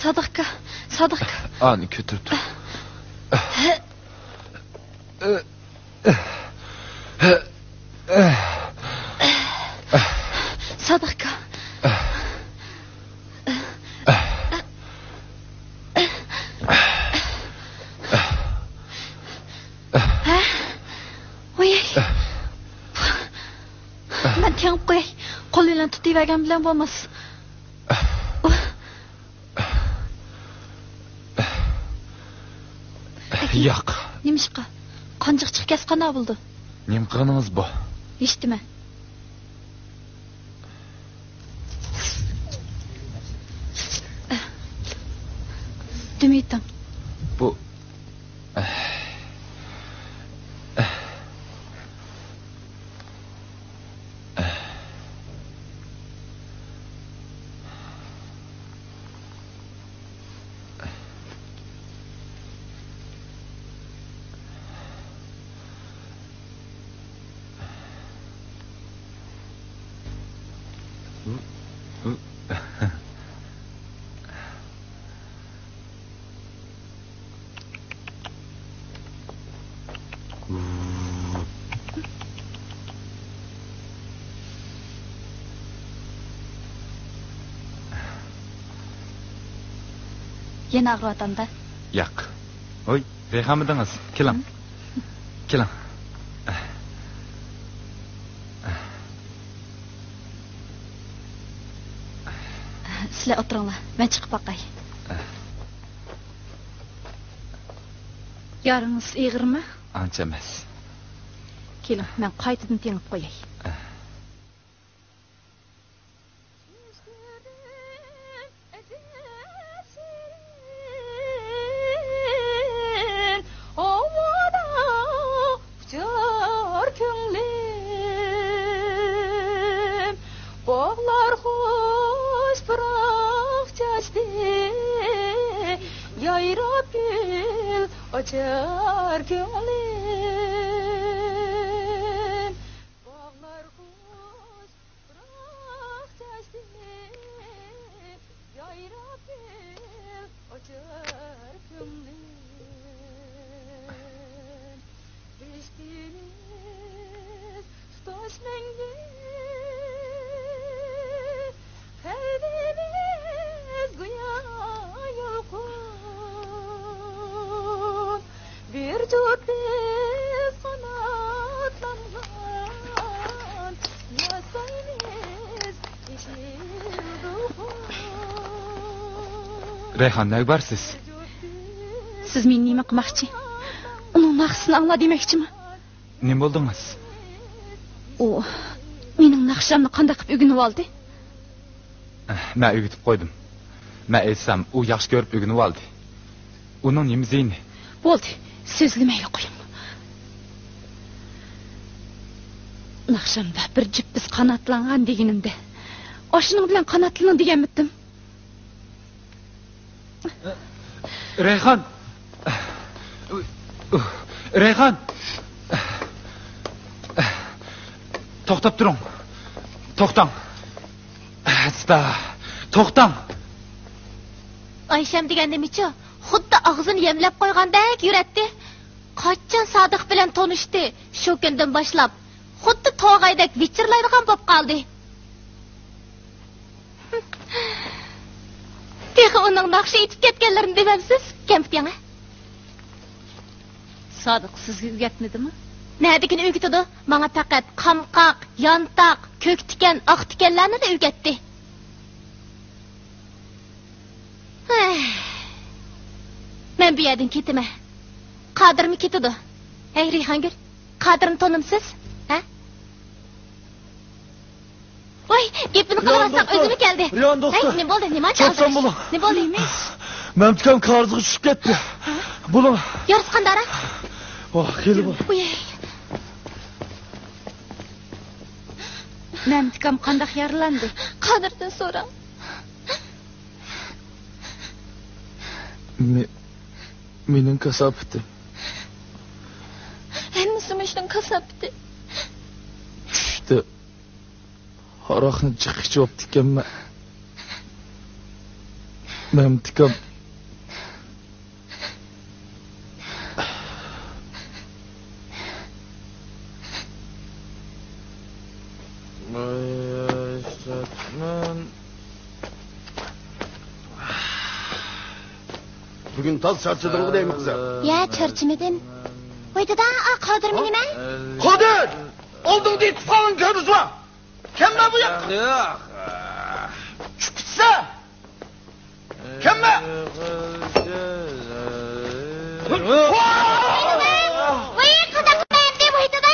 سادىقكا، سادىقكا. ئانى كۆتۈرۈپ تۇر. سادىقكا. ھە؟ ۋاي. مەن تېڭىپ قوياي. قول بىلەن تۇتۇۋەرگەن بىلەن بولماس. ياق. نېمىشقا؟ قانچىغا چىقىپ كەتسە قانداق بولىدۇ؟ نېمە قىلغىنىڭىز بۇ؟ ھېچنېمە. دۈم ئېتىڭ. بۇ. يەنە ئاغرىۋاتامدا؟ ياق. ھوي، رەيھانمىدىڭىز؟ كېلىڭ. كېلىڭ. سىلەر ئولتۇرۇڭلار، مەن چىقىپ باقاي. يارىڭىز ئېغىرمۇ؟ ئانچە ئەمەس. كېلىڭ، مەن قايتىدىن تېڭىپ قوياي. ئاۋادا ئۇچار كۆڭلۈم، باغلار خۇش پۇراق چاچتى، يايراپ گۈل ئاچار كۆڭلۈم. باغلار خۇش پۇراق چاچتى، يايراپ گۈل ئاچار كۆڭلۈم. بېشىمىز تۇتاش مەڭگۈ، قەلبىمىز گويا يالقۇن. بىر جۇت بىز قاناتلانغان، ياسايمىز يېشىل دولقۇن. رەيھان، نەگە بارىسىز؟ سىز مېنى نېمە قىلماقچى؟ ئۇنىڭ ناخشىسىنى ئاڭلا دېمەكچىمۇ؟ نېمە بولدىڭىز؟ ئۇ مېنىڭ ناخشامنى قانداق قىلىپ ئۆگىنىۋالدى؟ مەن ئۆگىتىپ قويدۇم. مەن ئېيتسام، ئۇ ياخشى كۆرۈپ ئۆگىنىۋالدى. ئۇنىڭ نېمە زىيىنى؟ بولدى، سۆزلىمەيلا قويۇڭ. ناخشامدا بىر جۈپ بىز قاناتلانغان دېگىنىمدە، ئاشۇنىڭ بىلەن قاناتلىنىڭ دېگەنمىدىم؟ رەيھان! رەيھان! توختاپ تۇرۇڭ! توختاڭ! ئاستا! توختاڭ! ئايشەم دېگەن نېمىچۇ؟ خۇددى ئاغزىنى يەملەپ قويغاندەك يۈرەتتى. قاچان سادىق بىلەن تونۇشتى، شۇ كۈندىن باشلاپ خۇددى توغايدەك ۋىچىرلايدىغان بولۇپ قالدى. تېخى ئۇنىڭ ناخشا ئېيتىپ كەتكەنلىرىنى دېمەمسىز؟ كەمپۈت يەڭە. سادىق سىزگە ئۆگەتمىدىمۇ؟ نەدىكىنى ئۆگىتىدۇ؟ ماڭا پەقەت قامقاق، يانتاق، كۆك تىكەن، ئاق تىكەنلەرنىلا ئۆگەتتى. ھەي. مەن بۇ يەردىن كېتىمەن. قادىرمۇ كېتىدۇ. ھەي، رەيھانگۈل، قادىرنى تونۇمسىز؟ ھە؟ ۋاي، گېپىنى قىلىۋاتساڭ، ئۆزىمۇ كەلدى. رىيان دوختۇر. ھەي، نېمە بولدى؟ نېمانچە ئالدىراش؟ نېمە بولدى؟ مەمتىكام كارىزغا چۈشۈپ كەتتى. بولۇڭ. يارىسى قانداقراق؟ ۋاھ، خېلى بار. ۋاي. مەمتىكام قانداق يارىلاندى؟ قادىردىن سوراڭ. مېنىڭ كاساپىتىم. ھەممىسى مۇشۇنىڭ كاساپىتى. چۈشتە ھاراقنى جىق ئىچىۋاپتىكەنمەن. مەمتىكام. بۈگۈن تاز چارچىدىڭغۇ دەيمەن، قىزىم. يا، چارچىمىدىم. ۋاي دادا، ئا، قادىرمۇ نېمە؟ قادىر! ئالدىڭدا يېتىپ قالغان كۆرۈزۋا! كەلمە بۇ ياققا! ياق. چۈشۈپ كېتىسە! كەلمە! ۋاي، قانداق قىلاي ئەمدى، ۋاي دادا!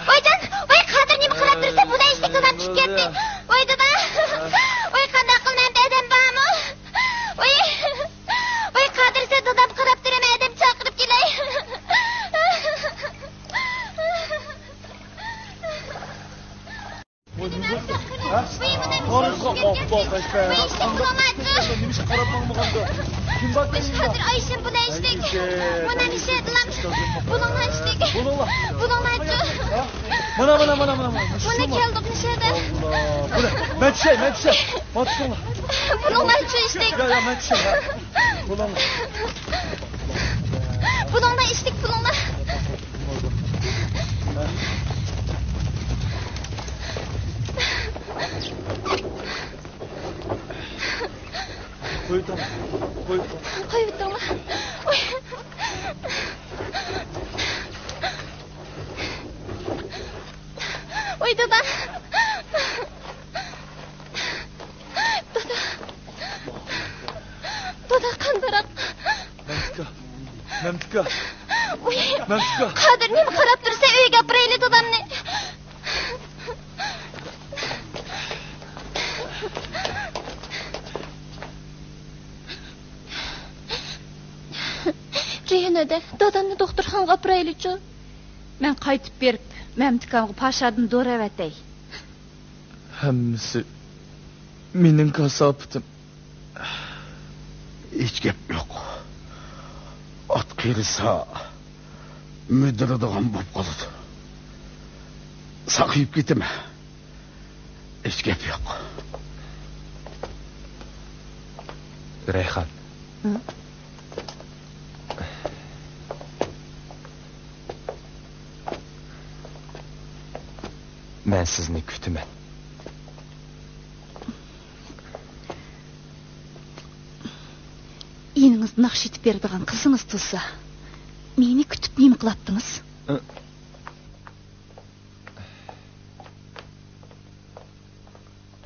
ۋايجان، ۋاي قادىر نېمە قىلاپ تۇرسا، بۇنى ئىشتىك دادام چۈشۈپ كەتتى. ۋاي دادا! ۋاي قانداق قىلىمەن ئەمدى، ئادەم بارمۇ؟ ۋاي! ۋاي قادىر، سەن دادام قاراپ تۇرۇڭ، ئادەم چاقىرىپ كېلەي. مانا، مانا، مانا، مانا. مانا، كەلدۇق، مۇشۇ يەردە. مانا، مەن چۈشەي، مەن چۈشەي. مانا، تۇتۇڭلار. بۇنىڭ بىلەن چۈشتۇق. يا، يا، مەن چۈشەي. بۇنىڭ. بۇنىڭ بىلەن ئىچتۇق، بۇنىڭ بىلەن. قويۇۋېتىڭ. قويۇۋېتىڭ. قويۇۋېتىڭلار. ۋاي. ۋاي، دادا. دادا. دادا، قانداق؟ مەمتىكا. مەمتىكا. ۋاي. مەمتىكا. قادىر، نېمە قاراپ تۇرسەن؟ ئۆيگە ئاپىرايلى دادامنى. رېيھان ھەدە، دادامنى دوختۇرخانىغا ئاپىرايلىچۇ. مەن قايتىپ بېرىپ، مەمتىكامغا پاشادىن دورا ئەۋەتەي. ھەممىسى مېنىڭ كاساپىتىم. ھېچ گەپ يوق. ئات قېرىسا، مۈدۈرىدىغان بولۇپ قالىدۇ. ساقىيىپ كېتىمەن. ھېچ گەپ يوق. رەيھان. ھە؟ مەن سىزنى كۈتىمەن. ئىنىڭىز ناخشا ئېيتىپ بېرىدىغان قىزىڭىز تۇرسا، مېنى كۈتۈپ نېمە قىلاتتىڭىز؟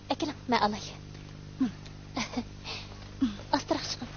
ئەكېلىڭ، مەن ئالاي. ئاستىراق چىقىڭ.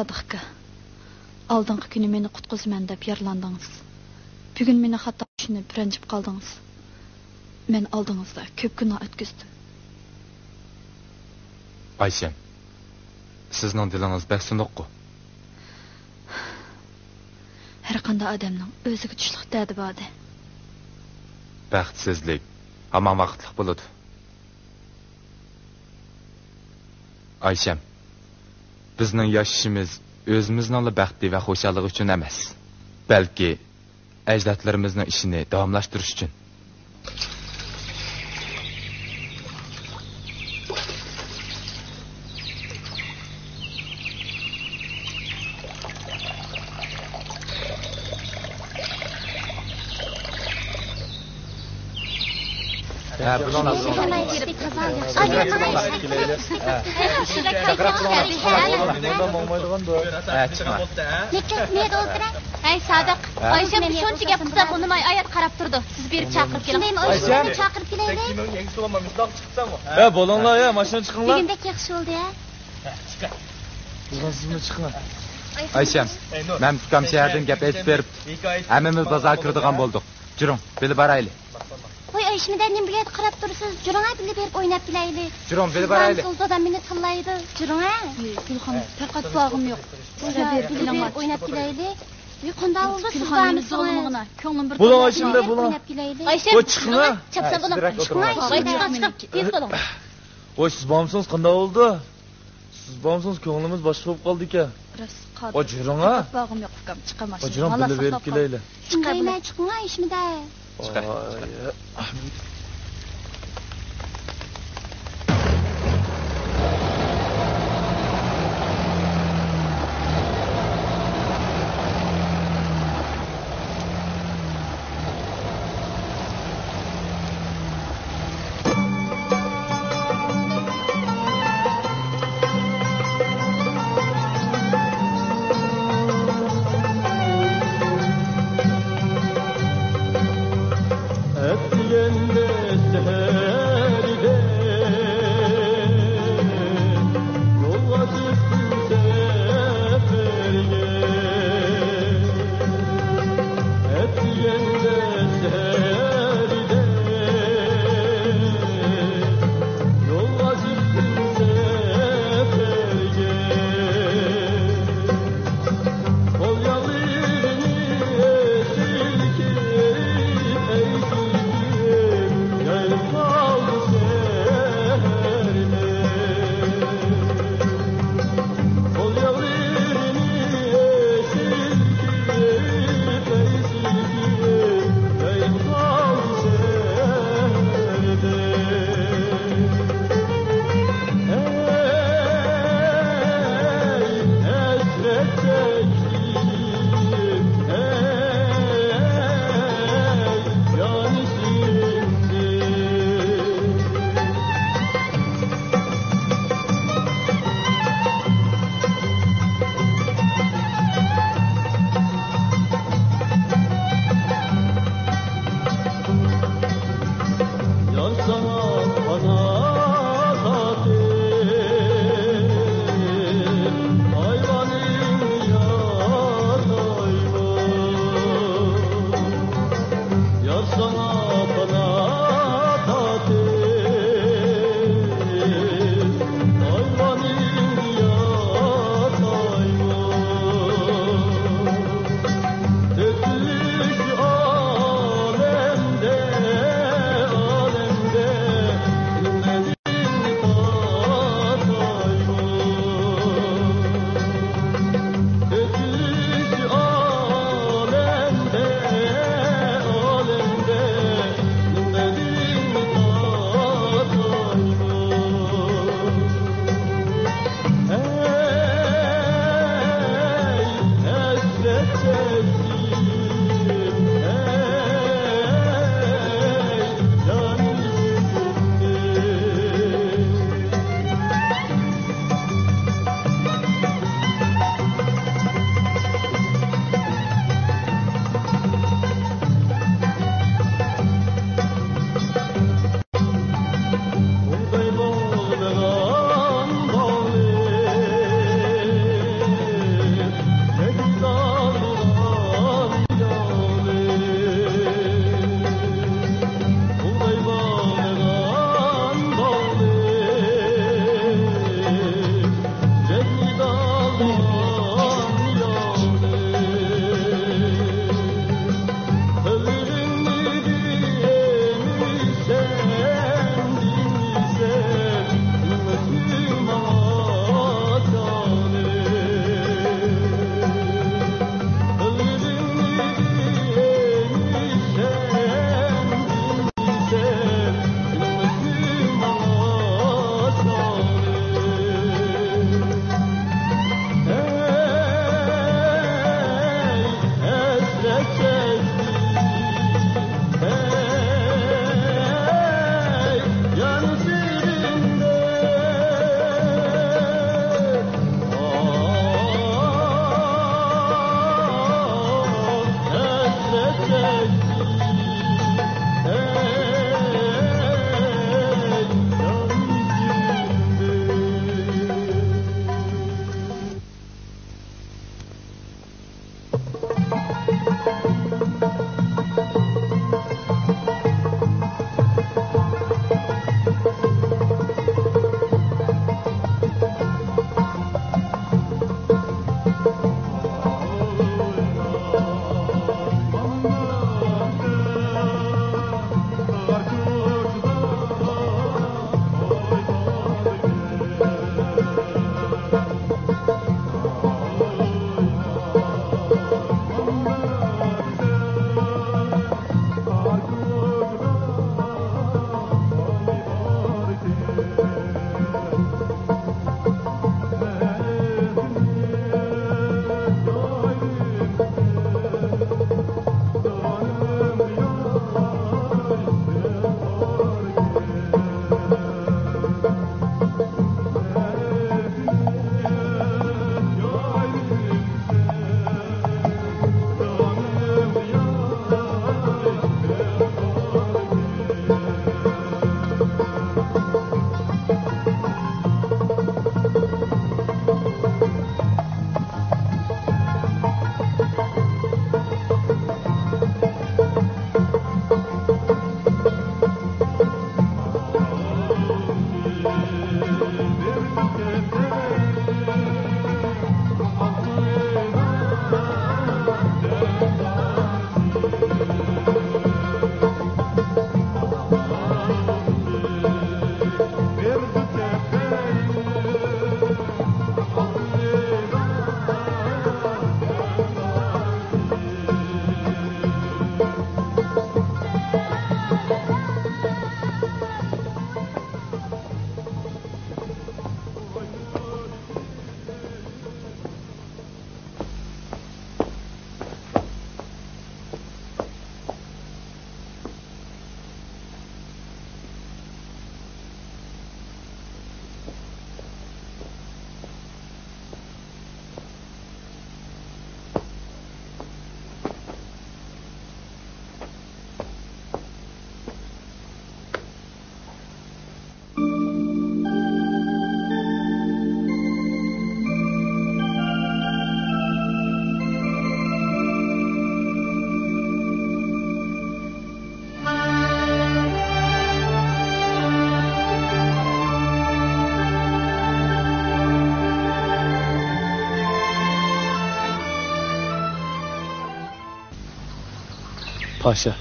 سادىق ئاكا، ئالدىنقى كۈنى مېنى قۇتقۇزىمەن دەپ يارىلاندىڭىز. بۈگۈن مېنى خاتا چۈشىنىپ رەنجىپ قالدىڭىز. مەن ئالدىڭىزدا كۆپ گۇناھ ئۆتكۈزدۈم. ئايشەم، سىزنىڭ دىلىڭىز بەك سۇنۇققۇ. ھەرقانداق ئادەمنىڭ ئۆزىگە چۈشلۈك دەردى باردى. بەختسىزلىك ھامان ۋاقىتلىق بولىدۇ. ئايشەم، بىزنىڭ ياشىشىمىز ئۆزىمىزنىڭلا بەختى ۋە خۇشاللىقى ئۈچۈن ئەمەس، بەلكى ئەجدادلىرىمىزنىڭ ئىشىنى داۋاملاشتۇرۇش ئۈچۈن. ھە، بۇنىڭ ھە، چىقما. ھەي، سادىق، ھە؟ ئايشەم شۇنچە گەپ قىلسا ئۇنىماي، ئايات قاراپ تۇرىدۇ. سىز بېرىپ چاقىرىپ كېلىڭ. شۇندايمۇ؟ ئايشەم. ئايشەم. چاقىرىپ كېلەيلى. ھە، بولۇڭلار يا، ماشىنا چىقىڭلار. بۈگۈندەك ياخشى بولدى ھە. بولغان سىزمۇ چىقىڭلار. ئايشەم، مەمتۇت ئاكام شەھەردىن گەپ ئېيتىپ بېرىپ، ھەممىمىز بازارغا كىرىدىغان بولدۇق. جۈرۈڭ، بىللە بارايلى. ۋاي ئايشىمىدە، نېمە بۇ يەردە قاراپ تۇرىسىز؟ جۈرۈڭە، بىللە بېرىپ ئويناپ كېلەيلى. جۈرۈڭ، بىللە بارايلى. سىز بارمىسىڭىز دادام مېنى تىللايدۇ. جۈرۈڭە. ئەي، گۈلخان، پەقەت باغىم يوق. بىللە بېرىپ ئويناپ كېلەيلى. ۋاي قانداق بولدى، سىز بارمىسىڭىز؟ كۆڭلۈم بىر بولۇڭ ئايشىمىدە، بولۇڭ. ئويناپ كېلەيلى. ئايشەم، چىقىڭلار. چاپسان بولۇڭ. چىقىڭلار، چىقىڭ، چىقىڭ، تېز بولۇڭ. ۋاي سىز بارمىسىڭىز قانداق بولدى؟ سىز بارمىسىڭىز كۆڭلىمىز باشقا بولۇپ قالدىكەن. راست، قادىر. ۋاي جۈرۈڭە. پەقەت باغىم يوق ئۇكام، چىقامەن. ۋاي جۈرۈڭ، بىللە بېرىپ كېلەيلى. چىقىڭ، چىقىڭ ئايشىمىدە. چىقە. ئەتىگەندە سەھەردە يولغا چىقتىم سەپەرگە. ئەتىگەندە سەھەردە يولغا چىقتىم سەپەرگە. قول ياغلىرىنى سىلكىپ، ئەي سىلكىپ، يايرىپ قالدى سەھەرمۇ. قول ياغلىرىنى سىلكىپ، ئەي سىلكىپ، يايرىپ قالدى سەھەرمۇ. يار ساڭا قانات ئاتىپ، ئايۋانىڭ ياسايمۇ؟ يار ساڭا قانات ئاتىپ، ئايۋانىڭ ياسايمۇ؟ تۆتلۈك ئالەمدە، ئالەمدە نېمىنى تاپايمۇ؟ تۆتلۈك ئالەمدە، ئالەمدە پاشا.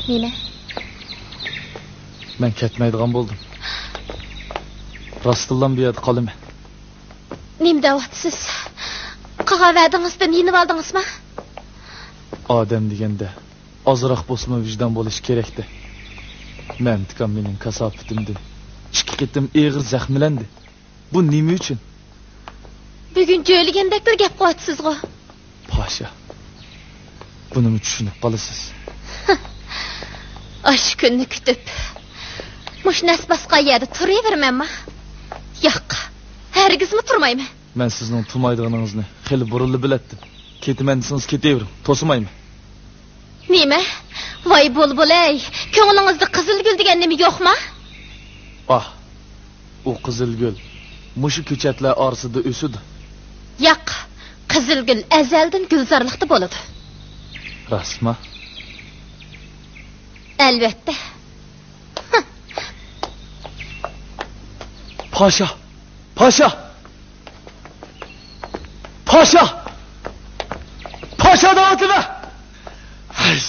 نېمە؟ مەن كەتمەيدىغان بولدۇم. راستتىنلا بۇ يەردە قالىمەن. نېمە دەۋاتىسىز؟ قىلغان ۋەدىڭىزدىن يېنىۋالدىڭىزمۇ؟ ئادەم دېگەندە ئازراق بولسىمۇ ۋىجدان بولۇشى كېرەكتە. مەمتىكام مېنىڭ كاساپىتىمدىن ئىككى قېتىم ئېغىر زەخىملەندى. بۇ نېمە ئۈچۈن؟ بۈگۈن جۆيلىگەندەكلا گەپ قىلىۋاتىسىزغۇ؟ پاشا، بۇنىمۇ چۈشىنىپ قالىسىز. ئاشۇ كۈننى كۈتۈپ، مۇشۇ نەس باسقان يەردە تۇرۇۋېرىمەنما؟ ياق، ھەرگىزمۇ تۇرمايمەن. مەن سىزنىڭ تۇرمايدىغىنىڭىزنى خېلى بۇرۇنلا بىلەتتىم. كېتىمەن دېسىڭىز كېتىۋېرىڭ، توسىمايمەن. نېمە؟ ۋاي بولبۇل-ئەي، كۆڭلىڭىزدە قىزىل گۈل دېگەن نېمە يوقما؟ ئاھ، ئۇ قىزىل گۈل مۇشۇ كۆچەتلەر ئارىسىدا ئۆسىدۇ. ياق، قىزىل گۈل ئەزەلدىن گۈلزارلىقتا بولىدۇ. راستما؟ ئەلۋەتتە. پاشا! پاشا! پاشا! پاشا دەۋاتىمەن! ھەي!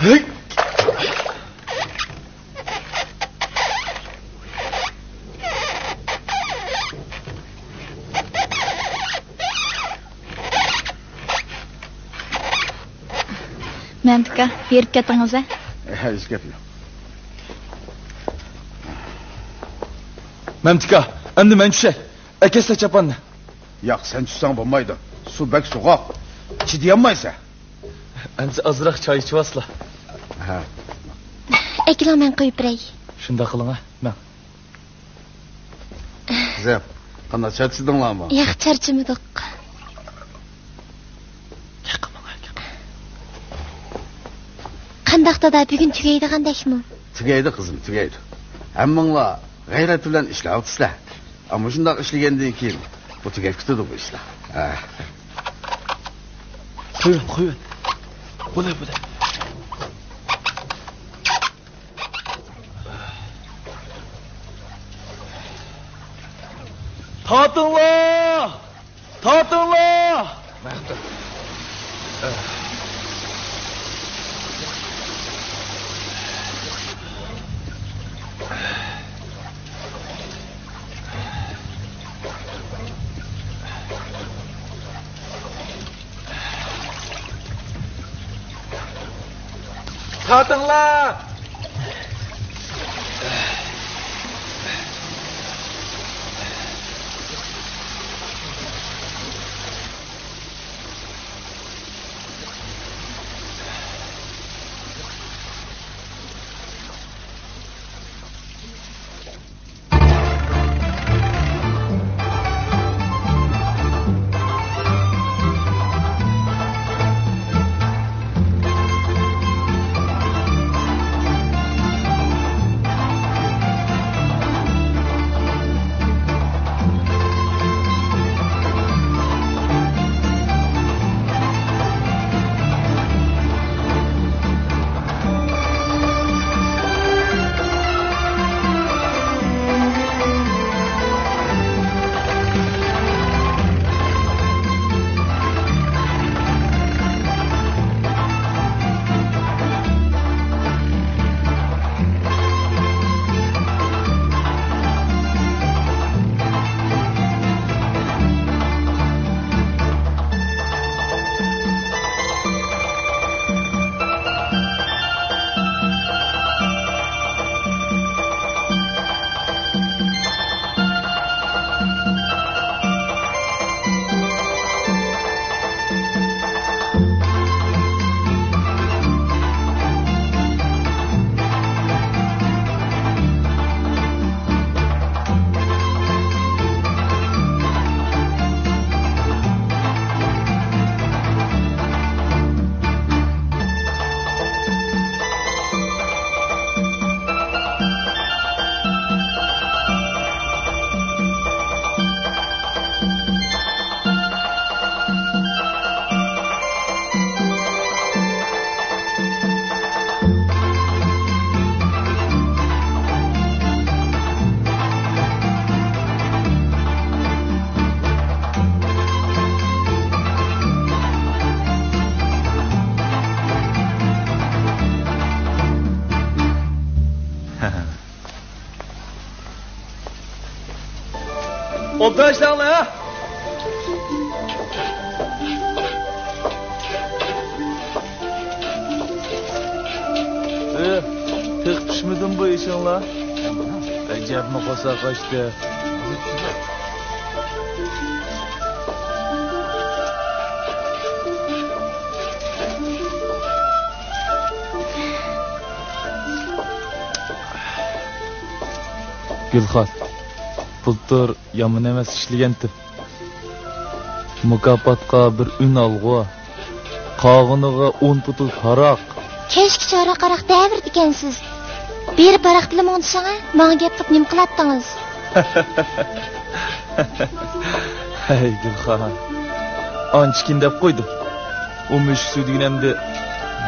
ھەي! مەمتىكا، بېرىپ كەتتىڭىز ھە؟ ھە، ھېچ گەپ يوق. مەمتىكا، ئەمدى مەن چۈشەي. ئەكەتسە چاپاننى. ياق، سەن چۈشسەڭ بولمايدۇ. سۇ بەك سوغۇق. چىدىيالمايسەن. ئەمسە ئازراق چاي ئىچىۋالسىلا. ھە. ئەكېلىڭ، مەن قويۇپ بېرەي. شۇنداق قىلىڭ ھە، مەن. قىزىم، قانداق، چارچىدىڭلارمۇ؟ ياق، چارچىمىدۇق. قانداق دادا، بۈگۈن تۈگەيدىغاندەكمۇ؟ تۈگەيدۇ قىزىم، تۈگەيدۇ. ھەممىڭلار غەيرەت بىلەن ئىشلەۋاتىسىلەر. ئەمما شۇنداق ئىشلىگەندىن كېيىن بۇ تۈگەپ كېتىدۇ بۇ ئىشلار. ھە. قويۇڭ، قويۇڭ. بولە، بولە. تارتىڭلار! تارتىڭلار! تارتىڭلار! تاشلاڭلار ھە. ئى، تېخى پىشمىدىمۇ بۇ ئېشىڭلار؟ ئەجەبمۇ قورساق ئاچتى. گۈلخان، بۇلتۇر يامان ئەمەس ئىشلىگەنتىم. مۇكاپاتقا بىر ئۈن ئالغۇ، قالغىنىغا ئون پۇتۇل ھاراق. كەچكىچە ھاراق-ھاراق دەۋېرىدىكەنسىز. بېرىپ ھاراقتىلا مۇڭدىشىڭە، ماڭا گەپ قىلىپ نېمە قىلاتتىڭىز؟ ھەي گۈلخان، ئانچىكىن دەپ قويدۇم. ئۇ مۈشۈك سۈيدۈگىنى ئەمدى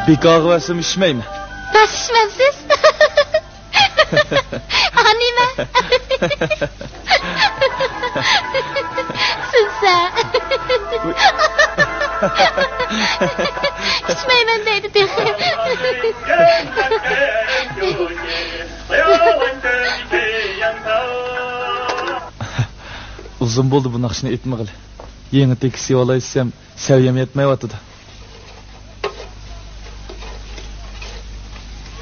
بىكارغا بەرسەم ئىچمەيمەن. راست ئىچمەمسىز؟ ئا نېمە؟ سۈنسە. ئىچمەيمەن دەيدۇ تېخى. ئۇزۇن بولدى بۇ ناخشىنى ئېيتمىغىلى. يېڭى تېكىست يوللايسەم، سەۋىيەم يەتمەيۋاتىدۇ.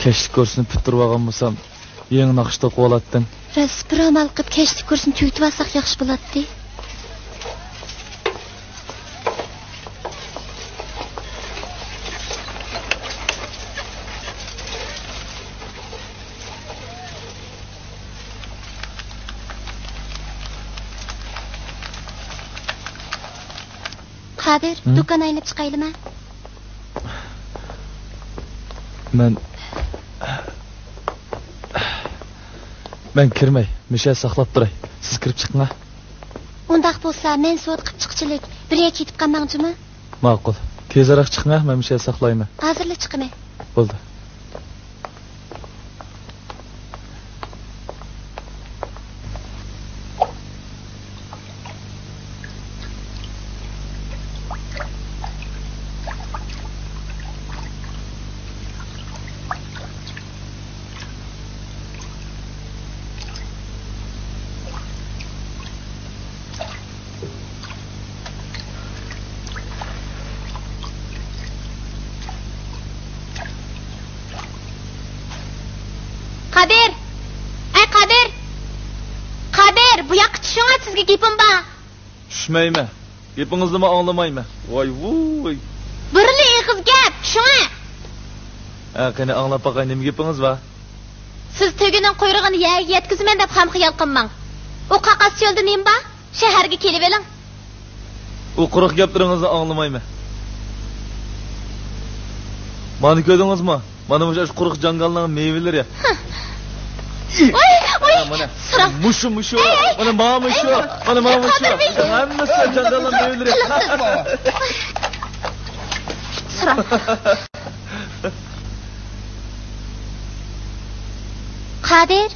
كەچلىك كۇرسنى پۈتتۈرۈۋالغان بولسام، يېڭى ناخشا توقۇۋالاتتىم. راست، بىر ئامال قىلىپ كەچلىك كۇرسنى تۈگىتىۋالساق ياخشى بولاتتى. قادىر، ھە؟ دۇكان ئايلىنىپ چىقايلىما؟ مەن، مەن كىرمەي، مۇشۇ يەردە ساقلاپ تۇراي. سىز كىرىپ چىقىڭا. ئۇنداق بولسا، مەن سودا قىپ چىققۇچىلىك بىر يەرگە كېتىپ قالماڭ جۇمۇ. ماقۇل. تېزرەك چىقىڭا، مەن مۇشۇ يەردە ساقلايمەن. ھازىرلا چىقىمەن. بولدى. قادىر! ئەي قادىر! قادىر، بۇ ياققا چۈشۈڭە، سىزگە گېپىم بار. چۈشمەيمەن. گېپىڭىزنىمۇ ئاڭلىمايمەن. ۋاي ۋۇي. بىرلا ئېغىز گەپ، چۈشۈڭە. ھە، قېنى ئاڭلاپ باقاي، نېمە گېپىڭىز بار؟ سىز تۆگىنىڭ قۇيرۇقىنى يەرگە يەتكۈزىمەن دەپ خام خىيال قىلماڭ. ئۇ قاقاس چۆلدە نېمە بار؟ شەھەرگە كېلىۋېلىڭ. ئۇ قۇرۇق گەپلىرىڭىزنى ئاڭلىمايمەن. مانا كۆردىڭىزمۇ؟ مانا مۇشۇ قۇرۇق جاڭگالنىڭ مېۋىلىرى. ۋاي، ۋاي، مانا، سىراڭ. مۇشۇ، مۇشۇ. ئەي، ئەي. مانا، مانا مۇشۇ. ئەي، مانا، مانا مۇشۇ. قادىر بەگ. ھەممىسى جاڭگالنىڭ مېۋىلىرى. قىلىقسىز. سىراڭ. قادىر.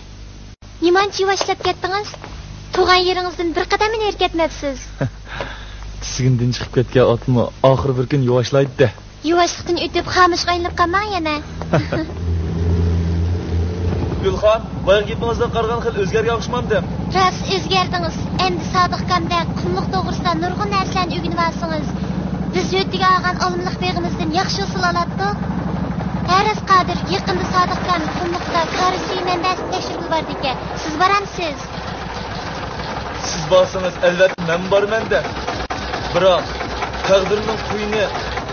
نېمانچە يۇۋاشلاپ كەتتىڭىز؟ تۇغان يېرىڭىزدىن بىر قەدەممۇ نېرى كەتمەپسىز. تىزگىنىدىن چىقىپ كەتكەن ئاتمۇ ئاخىرى بىر كۈن يۇۋاشلايدۇ-دە. يۇۋاشلىقتىن ئۆتۈپ، خامۇشقا ئايلىنىپ قالماڭ يەنە. گۈلخان، بايىقى گېپىڭىزدىن قارىغاندا خېلى ئۆزگەرگەن ئوخشىمامدىم؟ راست ئۆزگەردىڭىز. ئەمدى سادىق ئاكامدەك قۇملۇق توغرىسىدا نۇرغۇن نەرسىلەرنى ئۆگىنىۋالسىڭىز. بىز ھۆددىگە ئالغان ئالمىلىق بېغىمىزدىن ياخشى ھوسۇل ئالاتتۇق. ھە راست قادىر، يېقىندا سادىق ئاكام قۇملۇقتا كارىز سۈيى مەنبەسىنى تەكشۈرگىلى بارىدىكەن. سىز بارامسىز؟ سىز بارسىڭىز، ئەلۋەتتە مەنمۇ بارىمەن-دە. بىراق، تەقدىرنىڭ قۇيۇنى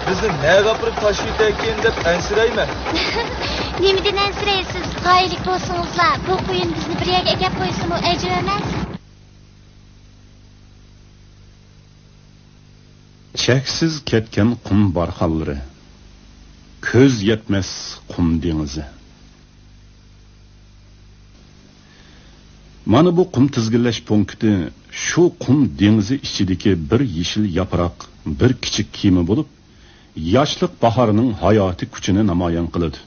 بىزنى نەگە ئاپىرىپ تاشلىۋېتەركىن دەپ ئەنسىرەيمەن. نېمىدىن ئەنسىرەيسىز؟ غايىلىك بولسىڭىزلا، بۇ قۇيۇن بىزنى بىر يەرگە ئەكەپ قويسىمۇ ئەجەب ئەمەس. چەكسىز كەتكەن قۇم بارخانلىرى، كۆز يەتمەس قۇم دېڭىزى. مانا بۇ قۇم تىزگىنلەش پونكىتى شۇ قۇم دېڭىزى ئىچىدىكى بىر يېشىل ياپراق، بىر كىچىك كېمە بولۇپ، ياشلىق باھارنىڭ ھاياتىي كۈچىنى نامايان قىلىدۇ.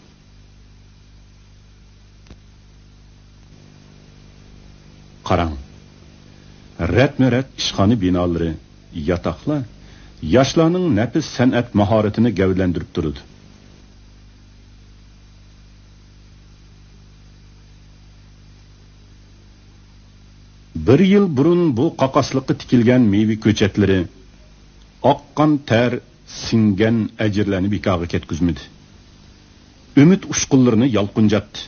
قاراڭ، رەتمۇ رەت ئىشخانا بىنالىرى، ياتاقلار ياشلارنىڭ نەپىس سەنئەت ماھارىتىنى گەۋدىلەندۈرۈپ تۇرىدۇ. بىر يىل بۇرۇن بۇ قاقاسلىققا تىكىلگەن مېۋە كۆچەتلىرى ئاققان تەر، سىڭگەن ئەجىرلەرنى بىكارغا كەتكۈزمىدى. ئۈمىد ئۇچقۇنلىرىنى يالقۇنجاتتى.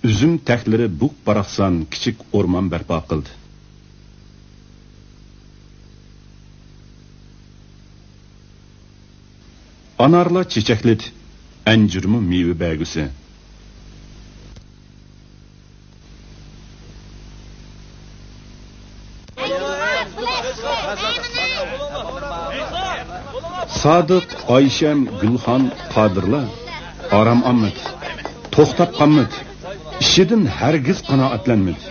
ئۈزۈم تەكلىرى بۇك-باراقسان كىچىك ئورمان بەرپا قىلدى. ئانارلار چېچەكلىدى، ئەنجۈرمۇ مېۋە بەرگۈسى. سادىق، ئايشەم، گۈلخان، قادىرلار ئارام ئالمىدى، توختاپ قالمىدى، ئىشىدىن ھەرگىز قانائەتلەنمىدى.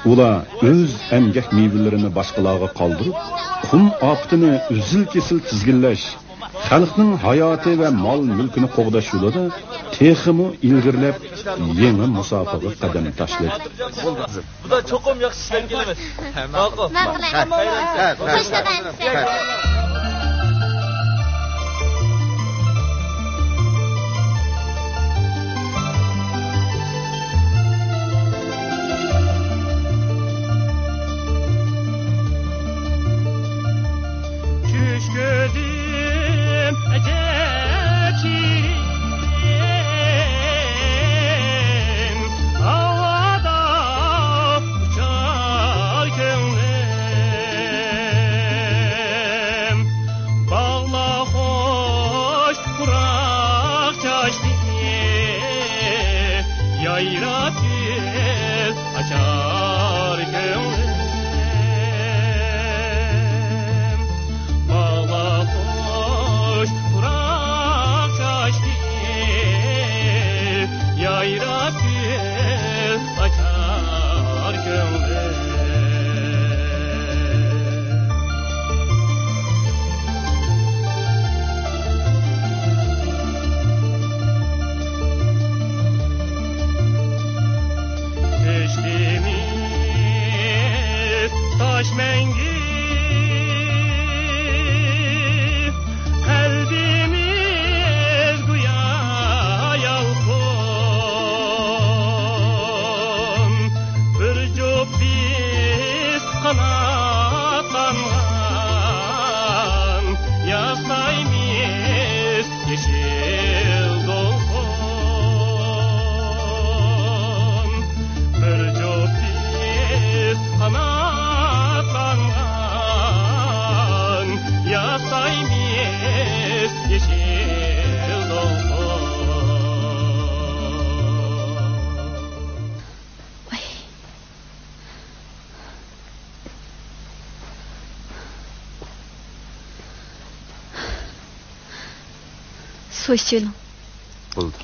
ئۇلار ئۆز ئەمگەك مېۋىلىرىنى باشقىلارغا قالدۇرۇپ، قۇم ئاپىتىنى ئۈزۈل-كېسىل تىزگىنلەش، خەلقنىڭ ھاياتى ۋە مال-مۈلكىنى قوغداش يولىدا تېخىمۇ ئىلگىرىلەپ، يېڭى مۇساپىگە قەدەم تاشلىدى. بۇدا چوقۇم ياخشى ئىشلەپ كېلىمىز. ماقۇل. ماقۇل. چۈش كۆردۈم ئەجەب شېرىن، ھاۋادا ئۇچار كۆڭلۈم. باغلار خوش پۇراق چاچتى، يايراپ گۈل ئاچار كۆڭلۈم. باغلار خوش پۇراق چاچتى، يايراپ گۈل ئاچار كۆڭلۈم. كۆچتىمىز تاش مەڭگۈ، قەلبىمىز گويا يالقۇن. بىر جۈپ بىز قاناتلانغان، ياسايمىز يېشىل دولقۇن. بىر جۈپ بىز قاناتلانغان، ياسايمىز يېشىل دولقۇن. ۋاي. سۇ ئىچىۋېلىڭ. بولدى.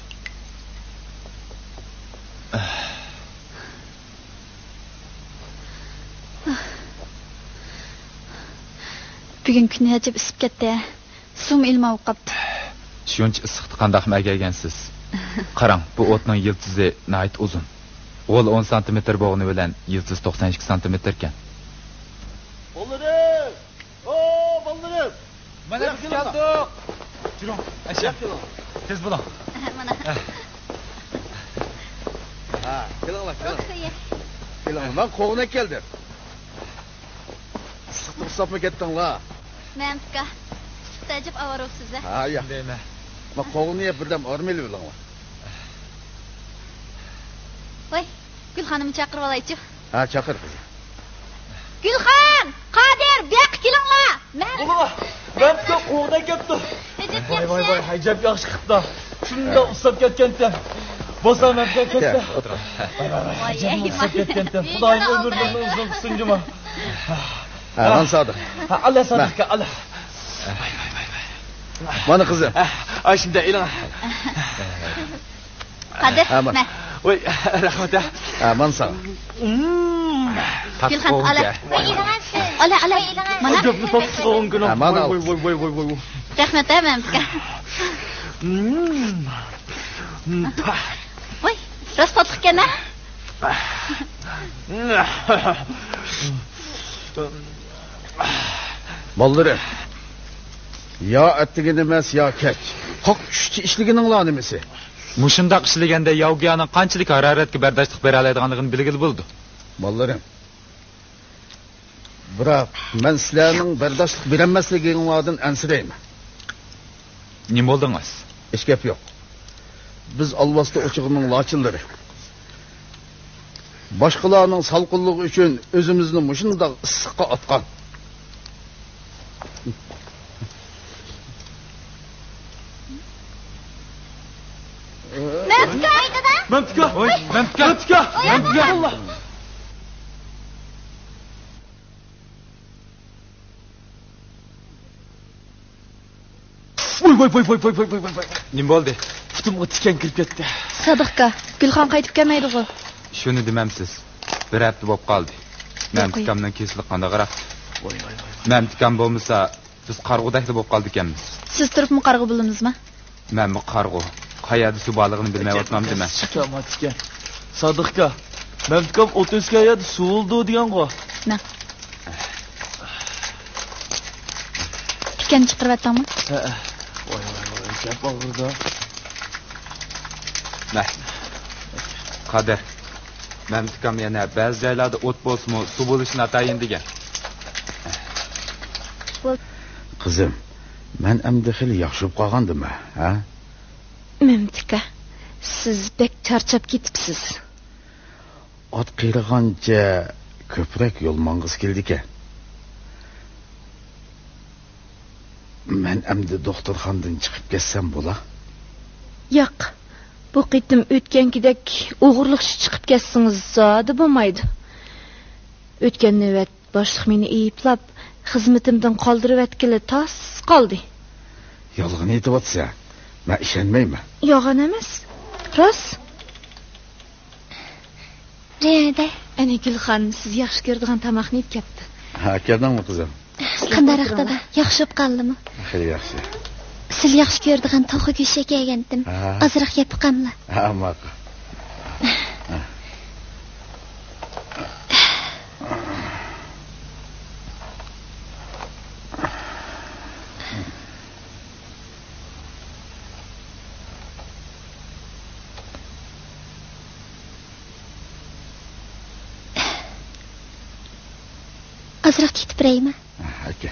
بۈگۈن كۈن ئەجەب ئىسسىپ كەتتى. سۇمۇ ئىلماپ قاپتۇ. شۇنچە ئىسسىقتا قانداقمۇ ئەگەيگەنسىز؟ قاراڭ، بۇ ئوتنىڭ يىلتىزى ناھايىتى ئۇزۇن. غول ئون سانتىمېتىر بولغىنى بىلەن يىلتىز توقسان ئىككى سانتىمېتىركەن. بالىلىرىم! ئو، بالىلىرىم! مانا بىز كەلدۇق! يۈرۈڭ، ئەشە. تېز بولۇڭ. مانا. ھە، كېلىڭلار، كېلىڭ. كېلىڭلار، مەن قوغۇن ئەكەلدىم. ئىسسىقتىن ئۇسساپمۇ كەتتىڭلار؟ مەمتىكا، ئىسسىقتا ئەجەب ئاۋارە بوپسىز ھە؟ ھە، ياق. دەيمەن. ما قوغۇننى يەپ بىردەم ئارام ئېلىۋېلىڭلار. ۋاي، گۈلخاننىمۇ چاقىرىۋالايچۇ. ھە، چاقىر قىزىم. گۈلخان، قادىر، بۇياققا كېلىڭلار. مەن بولىدۇ. مەمتىكا قوغۇن ئەكەپتۇ. ئەجەب ۋاي، ۋاي، ياخشى. ۋاي، ئەجەب ياخشى قىپتۇ. شۇنداق ئۇسساپ كەتكەنتىم. بولسا مەمتىكا كەتتى. كەل، ئولتۇر. ۋاي، ۋاي، ۋاي، ۋاي، ئەجەب ئۇسساپ كەتكەنتىم. خۇدايىم ئۆمۈرلىرىنى ئۇزۇن قىلسۇن جۇما. ھە، مانا سادىق. ھە، ئاللا سادىقكا، ئاللا. ۋاي، ۋاي، ۋاي، ۋاي. مانا قىزىم. ھە، ئاشۇنداق ئېلىڭ. قادىر، ھە، مانا. مە. ۋاي، رەھمەت ھە. ھە، مانا ساڭا. مم. گۈلخان، ئالا. ئالا، ئالا. مانا. گەپنى توختىتىپ قويغىن كۈنۈم. ھە، مانا. ۋاي، ۋاي، ۋاي، ۋاي، ۋاي، ۋاي. رەھمەت ھە، مەمتىكا. مم. مم. ۋاي، راست تاتلىق ئىكەن ھە. بالىلىرىم، يا ئەتىگەن ئەمەس، يا كەچ. قاق چۈشتە ئىشلىگىنىڭلار نېمىسى؟ مۇشۇنداق ئىشلىگەندە ياۋگىيانىڭ قانچىلىك ھارارەتكە بەرداشلىق بېرەلەيدىغانلىقىنى بىلگىلى بولىدۇ. بالىلىرىم، بىراق مەن سىلەرنىڭ بەرداشلىق بېرەلمەسلىكىڭلاردىن ئەنسىرەيمەن. نېمە بولدىڭىز؟ ھېچ گەپ يوق. بىز ئالۋاستى ئوچىقىنىڭ لاچىنلىرى. باشقىلارنىڭ سالقىنلىقى ئۈچۈن ئۆزىمىزنى مۇشۇنداق ئىسسىققا ئاتقان. مەمتىكا! مەمتىكا! مەمتىكا! مەمتىكا! ۋاي، ۋاي، ۋاي. نېمە بولدى؟ پۇتۇمغا تىكەن كىرىپ كەتتى. سادىق ئاكا، گۈلخان قايتىپ كەلمەيدىغۇ؟ شۇنى دېمەمسىز. بىر ھەپتە بولۇپ قالدى. مەمتىكامنىڭ كېسىلى قانداقراق؟ ۋاي، ۋاي، ۋاي، ۋاي. مەمتىكام بولمىسا، بىز قارىغۇدەكلا بولۇپ قالىدىكەنمىز. سىز تۇرۇپمۇ قارىغۇ بولىمىزما؟ مەنمۇ قارىغۇ. قايەردە سۇ بارلىقىنى بىلمەيۋاتمامدىمەن. تىكەن، تىكەن. سادىق ئاكا، مەمتىكام ئوت ئۆچكەن يەردە سۇ بولىدۇ دېگەنغۇ. مەن. تىكەننى چىقىرىۋەتتىڭمۇ؟ ھەئە. ۋاي، ۋاي، ۋاي، گەپ ئاغرىدى. مە. قادىر. مەمتىكام يەنە بەزى جايلاردا ئوت بولسىمۇ، سۇ بولۇشى ناتايىن دېگەن. قىزىم، مەن ئەمدى خېلى ياخشى بولۇپ قالغاندىمەن، ھە؟ مەمتىكا، سىز بەك چارچاپ كېتىپسىز. ئات قېرىغانچە كۆپرەك يول ماڭغۇسى كېلىدىكەن. مەن ئەمدى دوختۇرخانىدىن چىقىپ كەتسەم بولا؟ ياق، بۇ قېتىم ئۆتكەنكىدەك ئوغرىلىقچە چىقىپ كەتسىڭىز زادى بولمايدۇ. ئۆتكەن نۆۋەت باشلىق مېنى ئەيىبلەپ، خىزمىتىمدىن قالدۇرۇۋەتكىلى تاس قالدى. يالغان ئېيتىۋاتىسەن، مەن ئىشەنمەيمەن. يالغان ئەمەس، راست. رەيھانە. ئەنە گۈلخان سىز ياخشى كۆرىدىغان تاماقنى ئېلىپ كەپتۇ. ھە، كەلدىڭمۇ قىزىم؟ قانداقراق دادا، ياخشى بولۇپ قالدىمۇ؟ خېلى ياخشى. سىز ياخشى كۆرىدىغان توخۇ گۆشى ئەكەلگەنتىم. ھە. ئازراق يەپ باقاملا؟ ھە، ماقۇل. ئازراق كېتىپ بېرەيمۇ؟ ئاكا.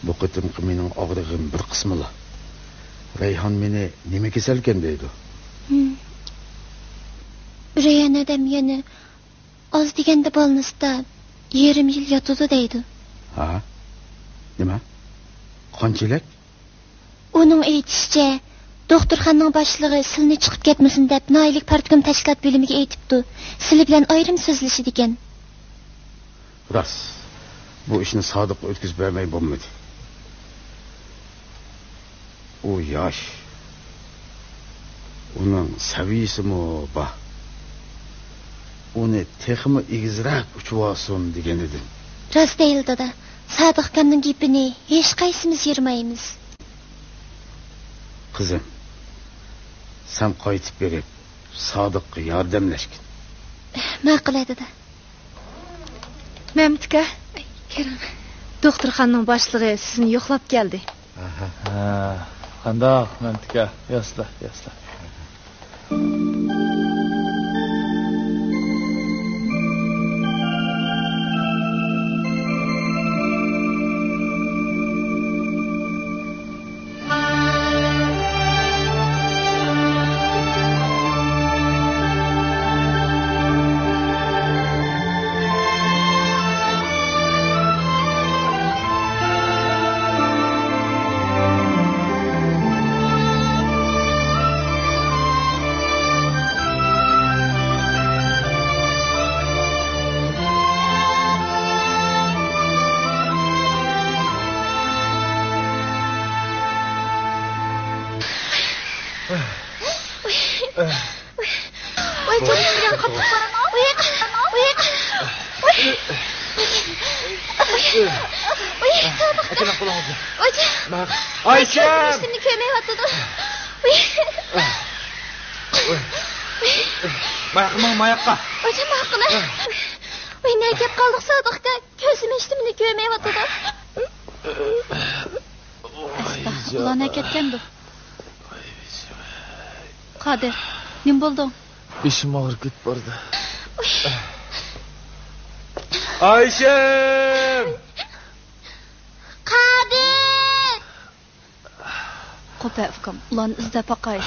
بۇ قېتىمقى مېنىڭ ئاغرىقىم بىر قىسمىلا. رەيھان مېنى نېمە كېسەلكەن دەيدۇ. ھىم. رەيھان ئادەم يەنە ئاز دېگەندە بالنىستا يېرىم يىل ياتىدۇ دەيدۇ. ھا؟ نېمە؟ قانچىلىك؟ ئۇنىڭ ئېيتىشىچە، دوختۇرخانىنىڭ باشلىقى سىلىنى چىقىپ كەتمىسۇن دەپ ناھىيەلىك پارتكوم تەشكىلات بۆلۈمىگە ئېيتىپتۇ. سىلى بىلەن ئايرىم سۆزلىشىدىكەن. راست، بۇ ئىشنى سادىققا ئۆتكۈزۈپ بەرمەي بولمىدى. ئۇ ياش. ئۇنىڭ سەۋىيىسىمۇ بار. ئۇنى تېخىمۇ ئېگىزرەك ئۇچۇۋالسۇن دېگەنىدىم. راست دەيدۇ دادا. سادىق ئاكامنىڭ گېپىنى ھېچقايسىمىز يىرمايمىز. قىزىم، سەن قايتىپ بېرىپ، سادىققا ياردەملەشكىن. ماقۇل، دادا. مەمتىكا، كىرىڭ. دوختۇرخانىنىڭ باشلىقى سىزنى يوقلاپ كەلدى. ھە، قانداق، مەمتىكا؟ ياسلا، ياسلا. ۋاي، جېنىم بىلەن قاپلىق بارمۇ؟ ۋاي، ۋاي، ۋاي. ۋاي، سادىق. ئاچىڭ قولىڭىزنى. ۋاي، ئايشەم! كۆزۈم ھېچنېمىنى كۆرمەيۋاتىدۇ. ۋاي. ماياققا ماڭ، ماياققا. ۋاي، ماقۇل. ۋاي، نەگە كەپ قالدۇق، سادىق ئاكا؟ كۆزۈم ھېچنېمىنى كۆرمەيۋاتىدۇ. ئۇلار نەگە كەتكەندۇ؟ قادىر، نېمە بولدۇڭ؟ بېشىم ئاغرىپ كېتىپ بارىدۇ. ئايشەم! قادىر! قوپە ئۇكام، ئۇلارنى ئىزدەپ باقاي.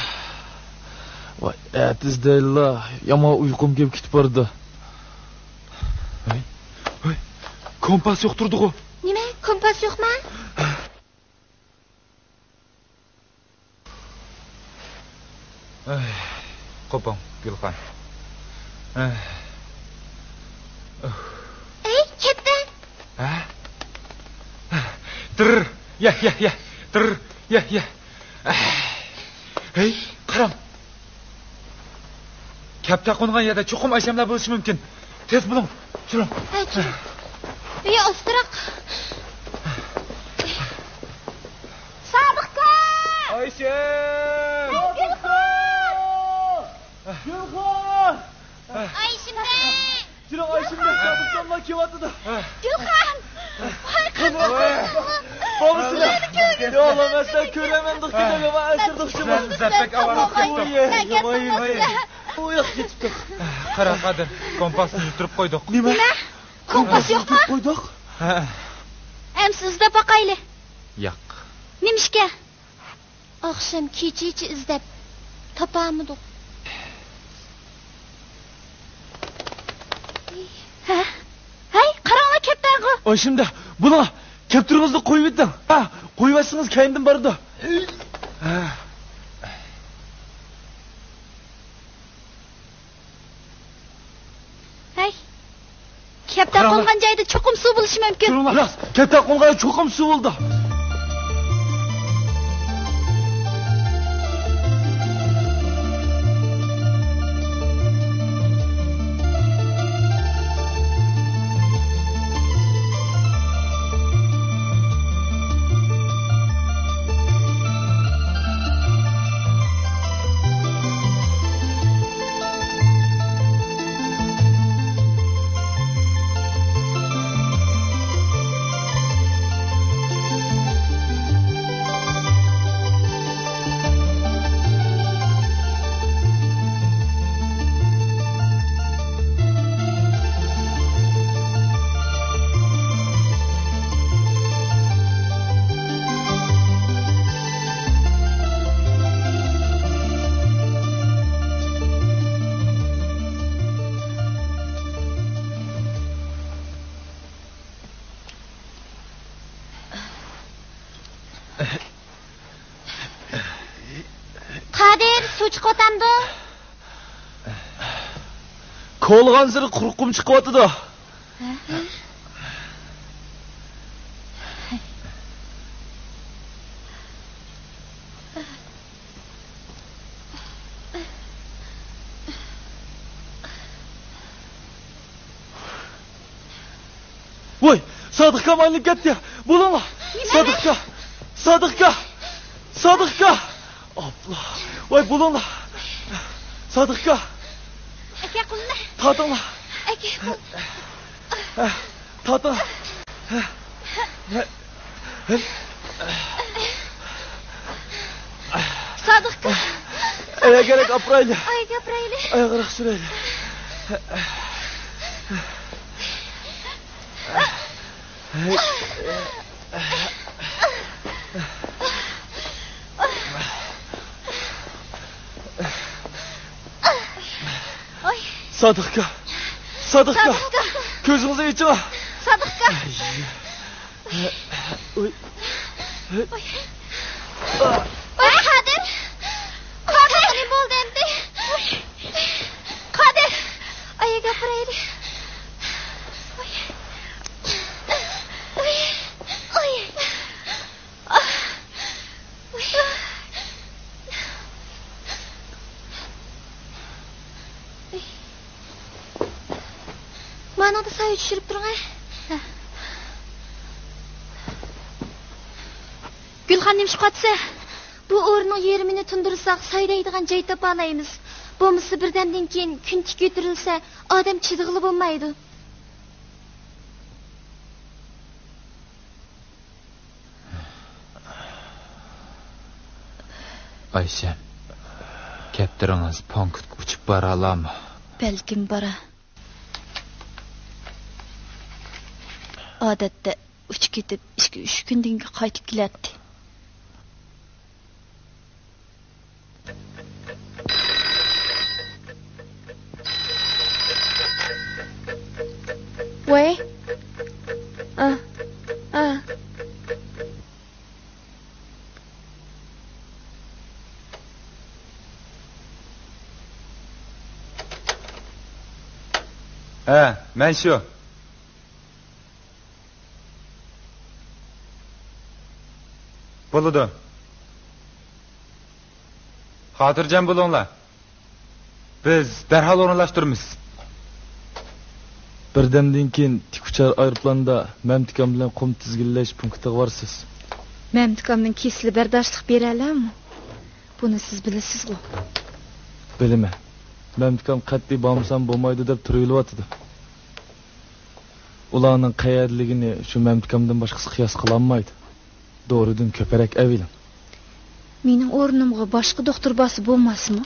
ۋاي، ئەتە ئىزدەيلى، يامان ئۇيقۇم كېلىپ كېتىپ بارىدۇ. ھەي، ھەي، كومپاس يوق تۇردىغۇ. نېمە، كومپاس يوقما؟ ئەي، قوپۇڭ، گۈلخان. ئەي. ئەي، كەپتەر! ھە؟ تىر، يە، يە، يە. تىر، يە، يە. ھەي، قاراڭ. كەپتەر قونغان يەردە چوقۇم ئايشەملەر بولۇشى مۇمكىن. تېز بولۇڭ، سۈرۈڭ. ھەي، سۈرۈڭ. ئۆي ئوستۇراق. سادىقكا! ئايشەم! ھەي، گۈلخان! گۈلخان! ئايشەم! سېنىڭ ئايشەمدەك سادىقجانلار كېلىۋاتىدۇ. گۈلخان! ۋاي، قانداق قىلدىڭ؟ بولمىسىلە. يا ئاللا، مەن سەن كۆرەمەن دۇق كېتەگە، مەن ئەسىردۇق شۇمۇ. سەن زەپەك ئاۋارە قىلدىڭ. ئۇ ياق كېتىپتۇق. قارا، قادىر، كومپاسنى يۈتتۈرۈپ قويدۇق. نېمە؟ كومپاس يوقما؟ يۈتتۈرۈپ قويدۇق. ھە. ئەمسە ئىزدەپ باقايلى. ياق. نېمىشقا؟ ئاخشام كېچىچە ئىزدەپ تاپالمىدۇق. ھە؟ ھەي، قاراڭلار، كەپتەرغۇ. ئاي، شۇنداق. بۇنىڭ كەپتىرىڭىزنى قويۇۋېتىڭ. ھە، قويۇۋەتسىڭىز كەينىدىن بارىدۇ. ھە. ھەي، كەپتەر قونغان جايدا چوقۇم سۇ بولۇشى مۇمكىن. تۇرۇڭلار. راست، كەپتەر قونغان جايدا چوقۇم سۇ بولىدۇ. قادىر، سۇ چىقىۋاتامدۇ؟ كولىغانسېرى قۇرۇقۇم چىقىۋاتىدۇ. ۋاي، سادىقكام ئايلىنىپ كەتتى. بولۇڭلار. نېمە؟ سادىقكا! سادىقكا! سادىقكا! ئاپلا. ۋاي، بولۇڭلار. سادىقكا! ئاكا، قولنى. تارتىڭلار. ئاكا، قول. تارتىڭ. سادىقكا. ئاياغ كېرەك ئاپىرايلى. ئاياغ ئاپىرايلى. ئاياغراق سۈرەيلى. ئاي. سادىقكا. سادىقكا. سادىقكا. كۆزىڭىزنى ئېچىڭ. سادىقكا. ئاي. ئۇي. ئۇي. ئۇي، قادىر. قادىر، نېمە بولدى ئەمدى؟ قادىر. ئاياغ ئاپىرايلى. ئۇي. ئۇي. ئۇي. مانىڭدا سايە چۈشۈرۈپ تۇرۇڭ، ھە. گۈلخان، نېمىشقا قاتسا؟ بۇ ئورۇننىڭ يېرىمىنى تۇندۇرساق، سايە دەيدىغان جاي تاپالايمىز. بولمىسا، بىردەمدىن كېيىن كۈن تىك كۆتۈرۈلسە، ئادەم چىدىغىلى بولمايدۇ. ئايشەم، كەپتىرىڭىز پونكىتقا ئۇچۇپ بارالامۇ؟ بەلكىم بارا. ئادەتتە ئۇچۇپ كېتىپ ئىككى، ئۈچ كۈندىن كېيىن قايتىپ كېلەتتى. ۋەي. ئا. ئا. ھە، مەن شۇ. بولىدۇ. خاتىرجەم بولۇڭلار. بىز دەرھال ئورۇنلاشتۇرىمىز. بىردەمدىن كېيىن تىك ئۇچار ئايروپىلاندا مەمتىكام بىلەن قۇم تىزگىنلەش پونكىتىغا بارىسىز. مەمتىكامنىڭ كېسىلى بەرداشلىق بېرەلەمۇ؟ بۇنى سىز بىلىسىزغۇ؟ بىلىمەن. مەمتىكام قەتئىي بارمىسام بولمايدۇ دەپ تۇرۇۋېلىۋاتىدۇ. ئۇلارنىڭ قەيەردىلىكىنى شۇ مەمتىكامدىن باشقىسى قىياس قىلالمايدۇ. دورىدىن كۆپرەك ئەۋېلىڭ. مېنىڭ ئورنۇمغا باشقا دوختۇر بارسا بولماسمۇ؟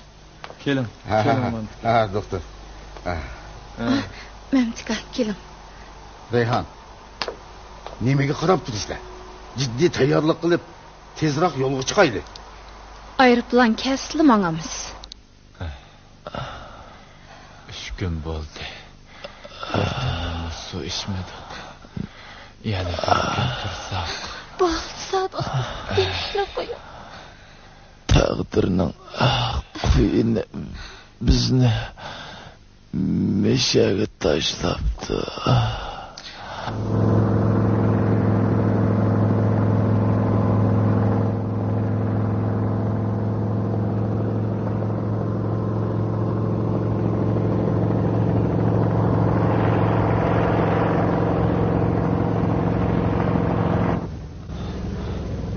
كېلىڭ، ھە، ھە، كېلىڭ، ھە. مەمتىكام. ھە، دوختۇر. ھە. ھە. مەمتىكا، كېلىڭ. رەيھان، نېمىگە قاراپ تۇرىسىلەر؟ جىددىي تەييارلىق قىلىپ، تېزراق يولغا چىقايلى. ئايروپىلان كەلسىلا ماڭىمىز. ئۈچ كۈن بولدى. بىر دانىمۇ سۇ ئىچمىدۇق. يەنە بىر كۈن تۇرساق. بولدى، سادىق. دېمەكلا قويۇڭ. تەقدىرنىڭ قۇيىنى بىزنى مەشەگە تاشلاپتۇ.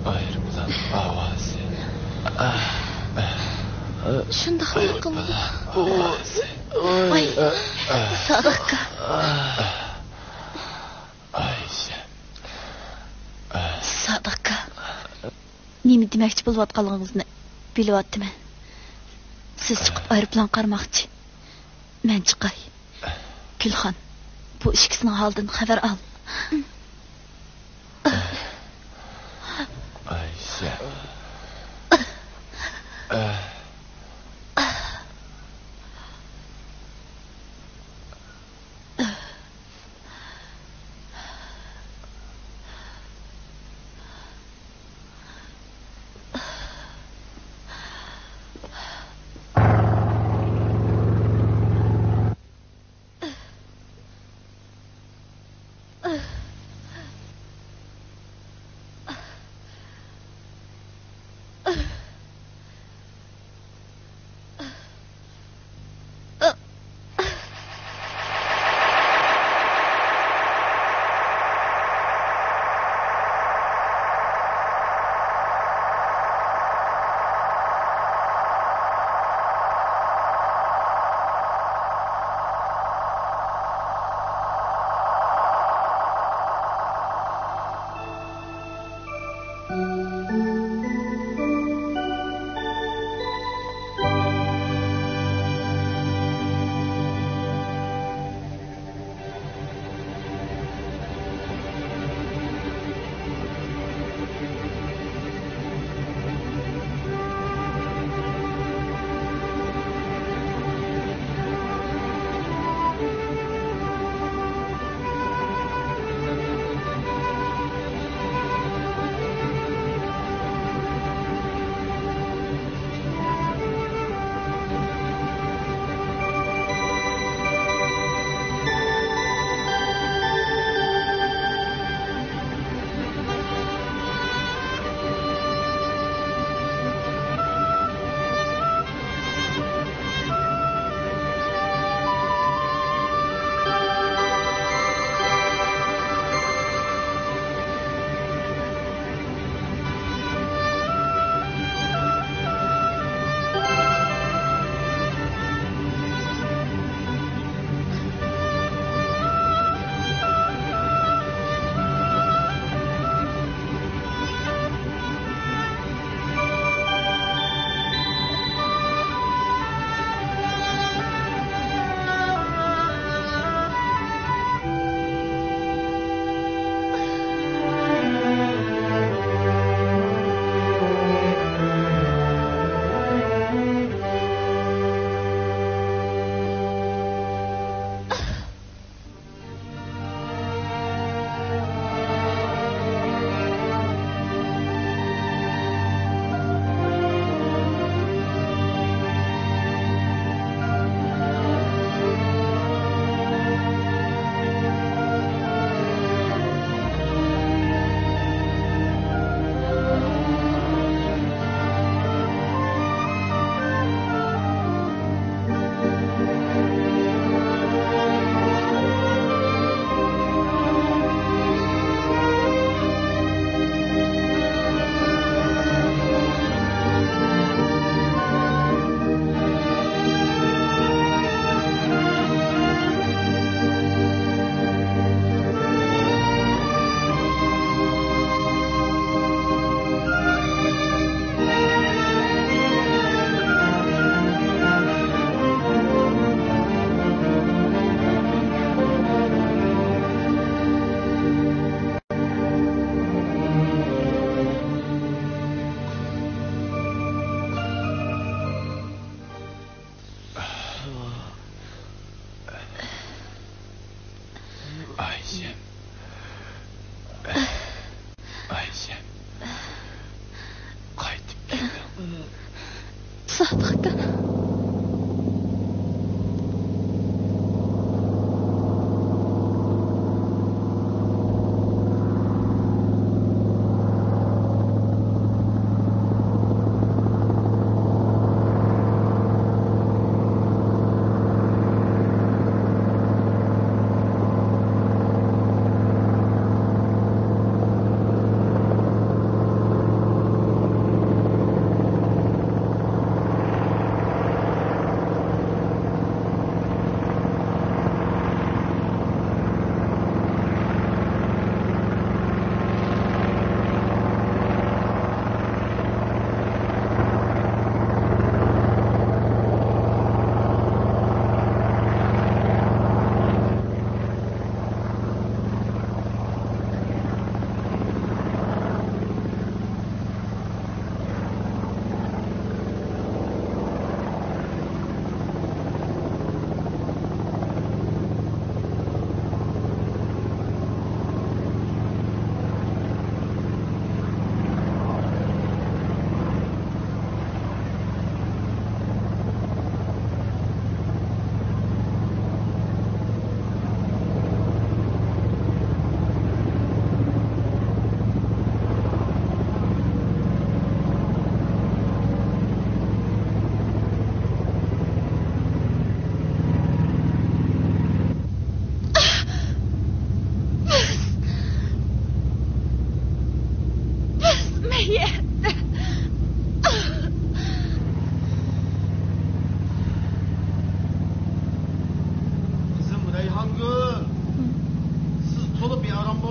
ئايروپىلان ئاۋازى. شۇنداقلا قىلدى. ئايروپىلان ئاۋازى. ۋاي، سادىق ئاكا. ئايشە. سادىق ئاكا. نېمە دېمەكچى بولۇۋاتقانلىقىڭىزنى بىلىۋاتىمەن. سىز چىقىپ ئايروپىلان قارىماقچى. مەن چىقاي. گۈلخان، بۇ ئىككىسىنىڭ ھالىدىن خەۋەر ئال. ئايشە.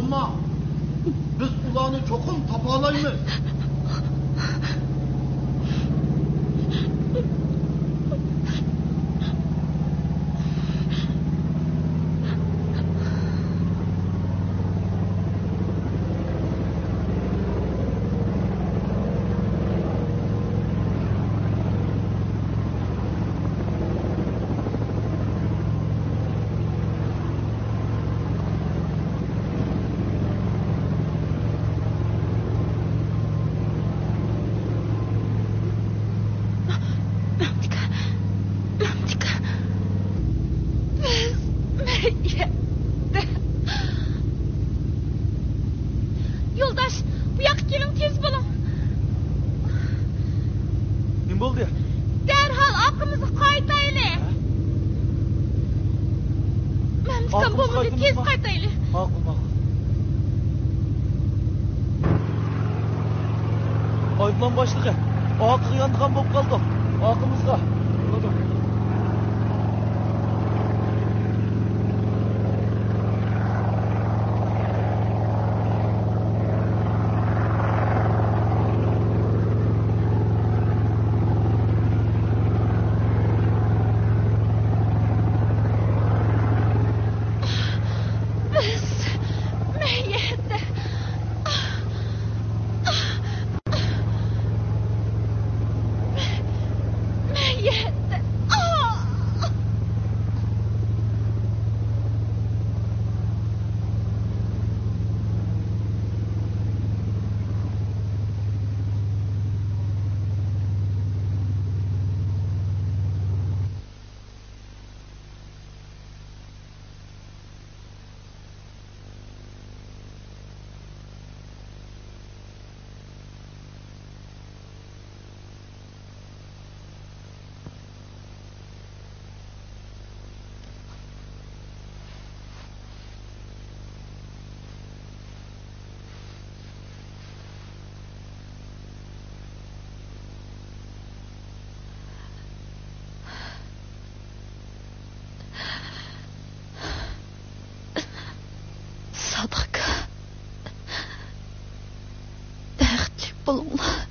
ئەمما بىز ئۇلارنى چوقۇم تاپالايمىز. يولداش، بۇ ياققا كېلىڭ، تېز بولۇڭ. نېمە بولدى؟ دەرھال ئارقىمىزغا قايتايلى. مەمتىكام بولمىدى، تېز قايتايلى. ماقۇل، ماقۇل. ئايروپىلان باشلىقى، ئارقىغا يانىدىغان بولۇپ قالدۇق. ئارقىمىزغا. بولىدۇ. بىز مەيەردە. مەيەردە. سادىق، بەختلىك بولۇڭلار.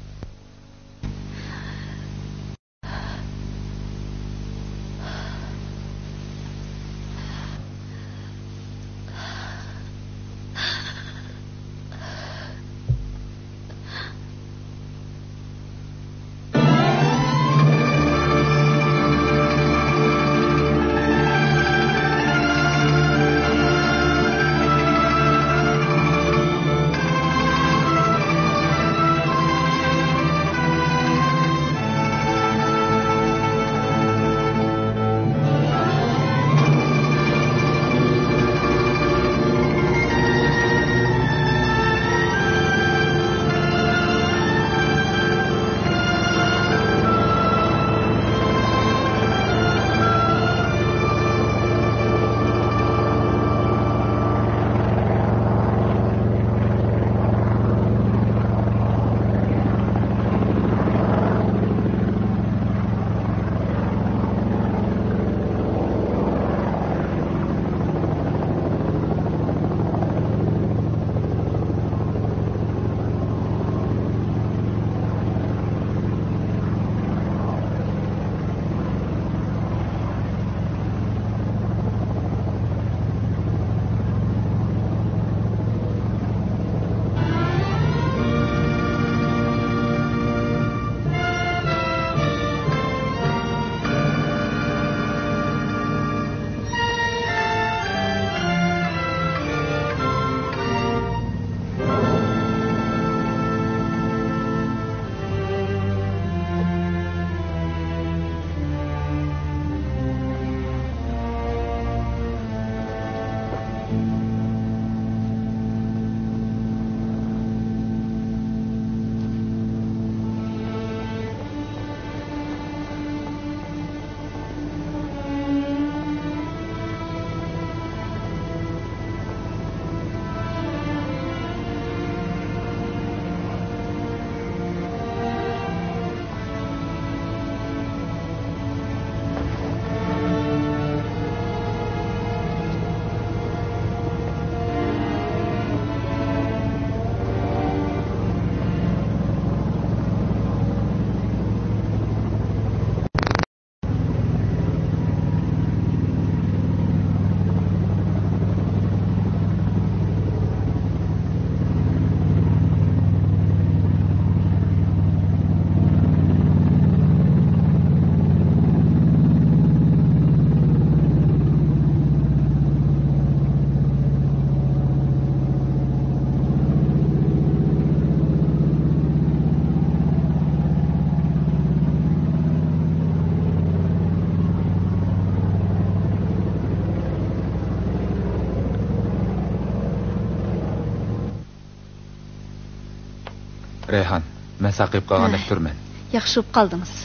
رەيھان، مەن ساقىيىپ قالغاندەك تۇرىمەن. ياخشى بولۇپ قالدىڭىز.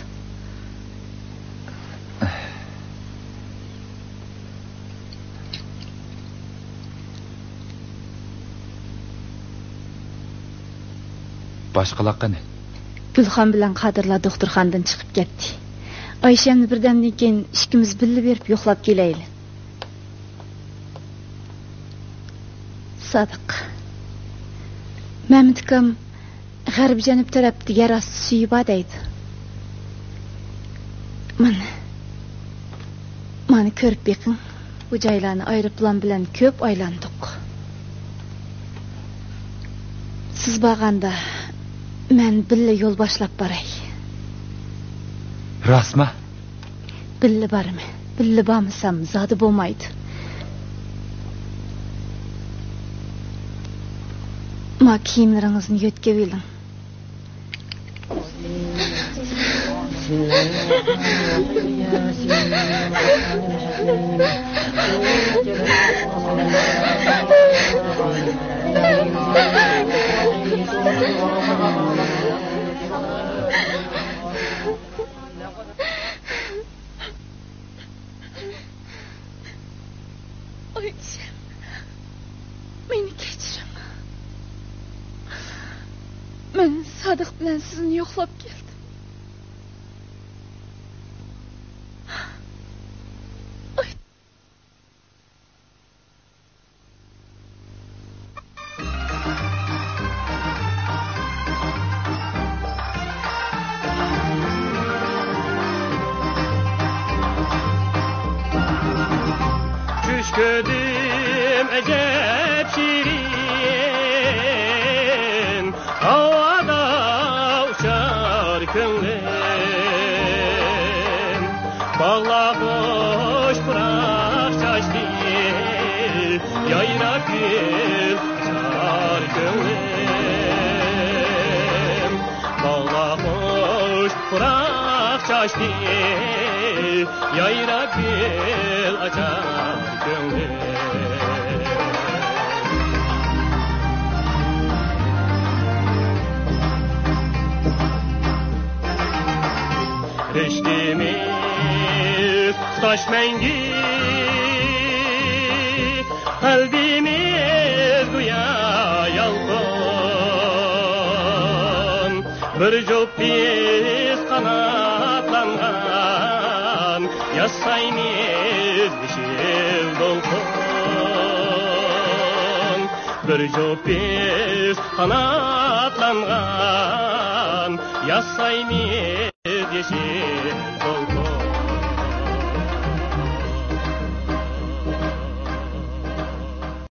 باشقىلار قېنى؟ گۈلخان بىلەن قادىرلار دوختۇرخانىدىن چىقىپ كەتتى. ئايشەمنى بىردەمدىن كېيىن ئىككىمىز بىللە بېرىپ يوقلاپ كېلەيلى. سادىق، مەمتىكام غەربىي جەنۇب تەرەپتە يەر ئاستى سۈيى بار دەيدۇ. مانا، مانا كۆرۈپ بېقىڭ. بۇ جايلارنى ئايروپىلان بىلەن كۆپ ئايلاندۇق. سىز بارغاندا مەن بىللە يول باشلاپ باراي. راستما؟ بىللە بارىمەن. بىللە بارمىسام زادى بولمايدۇ. ما كىيىملىرىڭىزنى يۆتكىۋېلىڭ. ئايشەم، مېنى كەچۈرۈڭ. مەن سادىق بىلەن سىزنى يوقلاپ كەلدىم. چۈش كۆردۈم ئەجەب شېرىن، ھاۋادا ئۇچار كۆڭلۈم. باغلار خۇش پۇراق چاچتى، يايراپ گۈل ئاچار كۆڭلۈم. باغلار خۇش پۇراق چاچتى، يايراپ گۈل ئاچار كۆڭلۈم. رىشتىمىز تۇتاش مەڭگۈ، قەلبىمىز گويا يالقۇن. بىر جۈپ بىز قاناتلانغان، ياسايمىز يېشىل دولقۇن. بىر جۈپ بىز قاناتلانغان، ياسايمىز يېشىل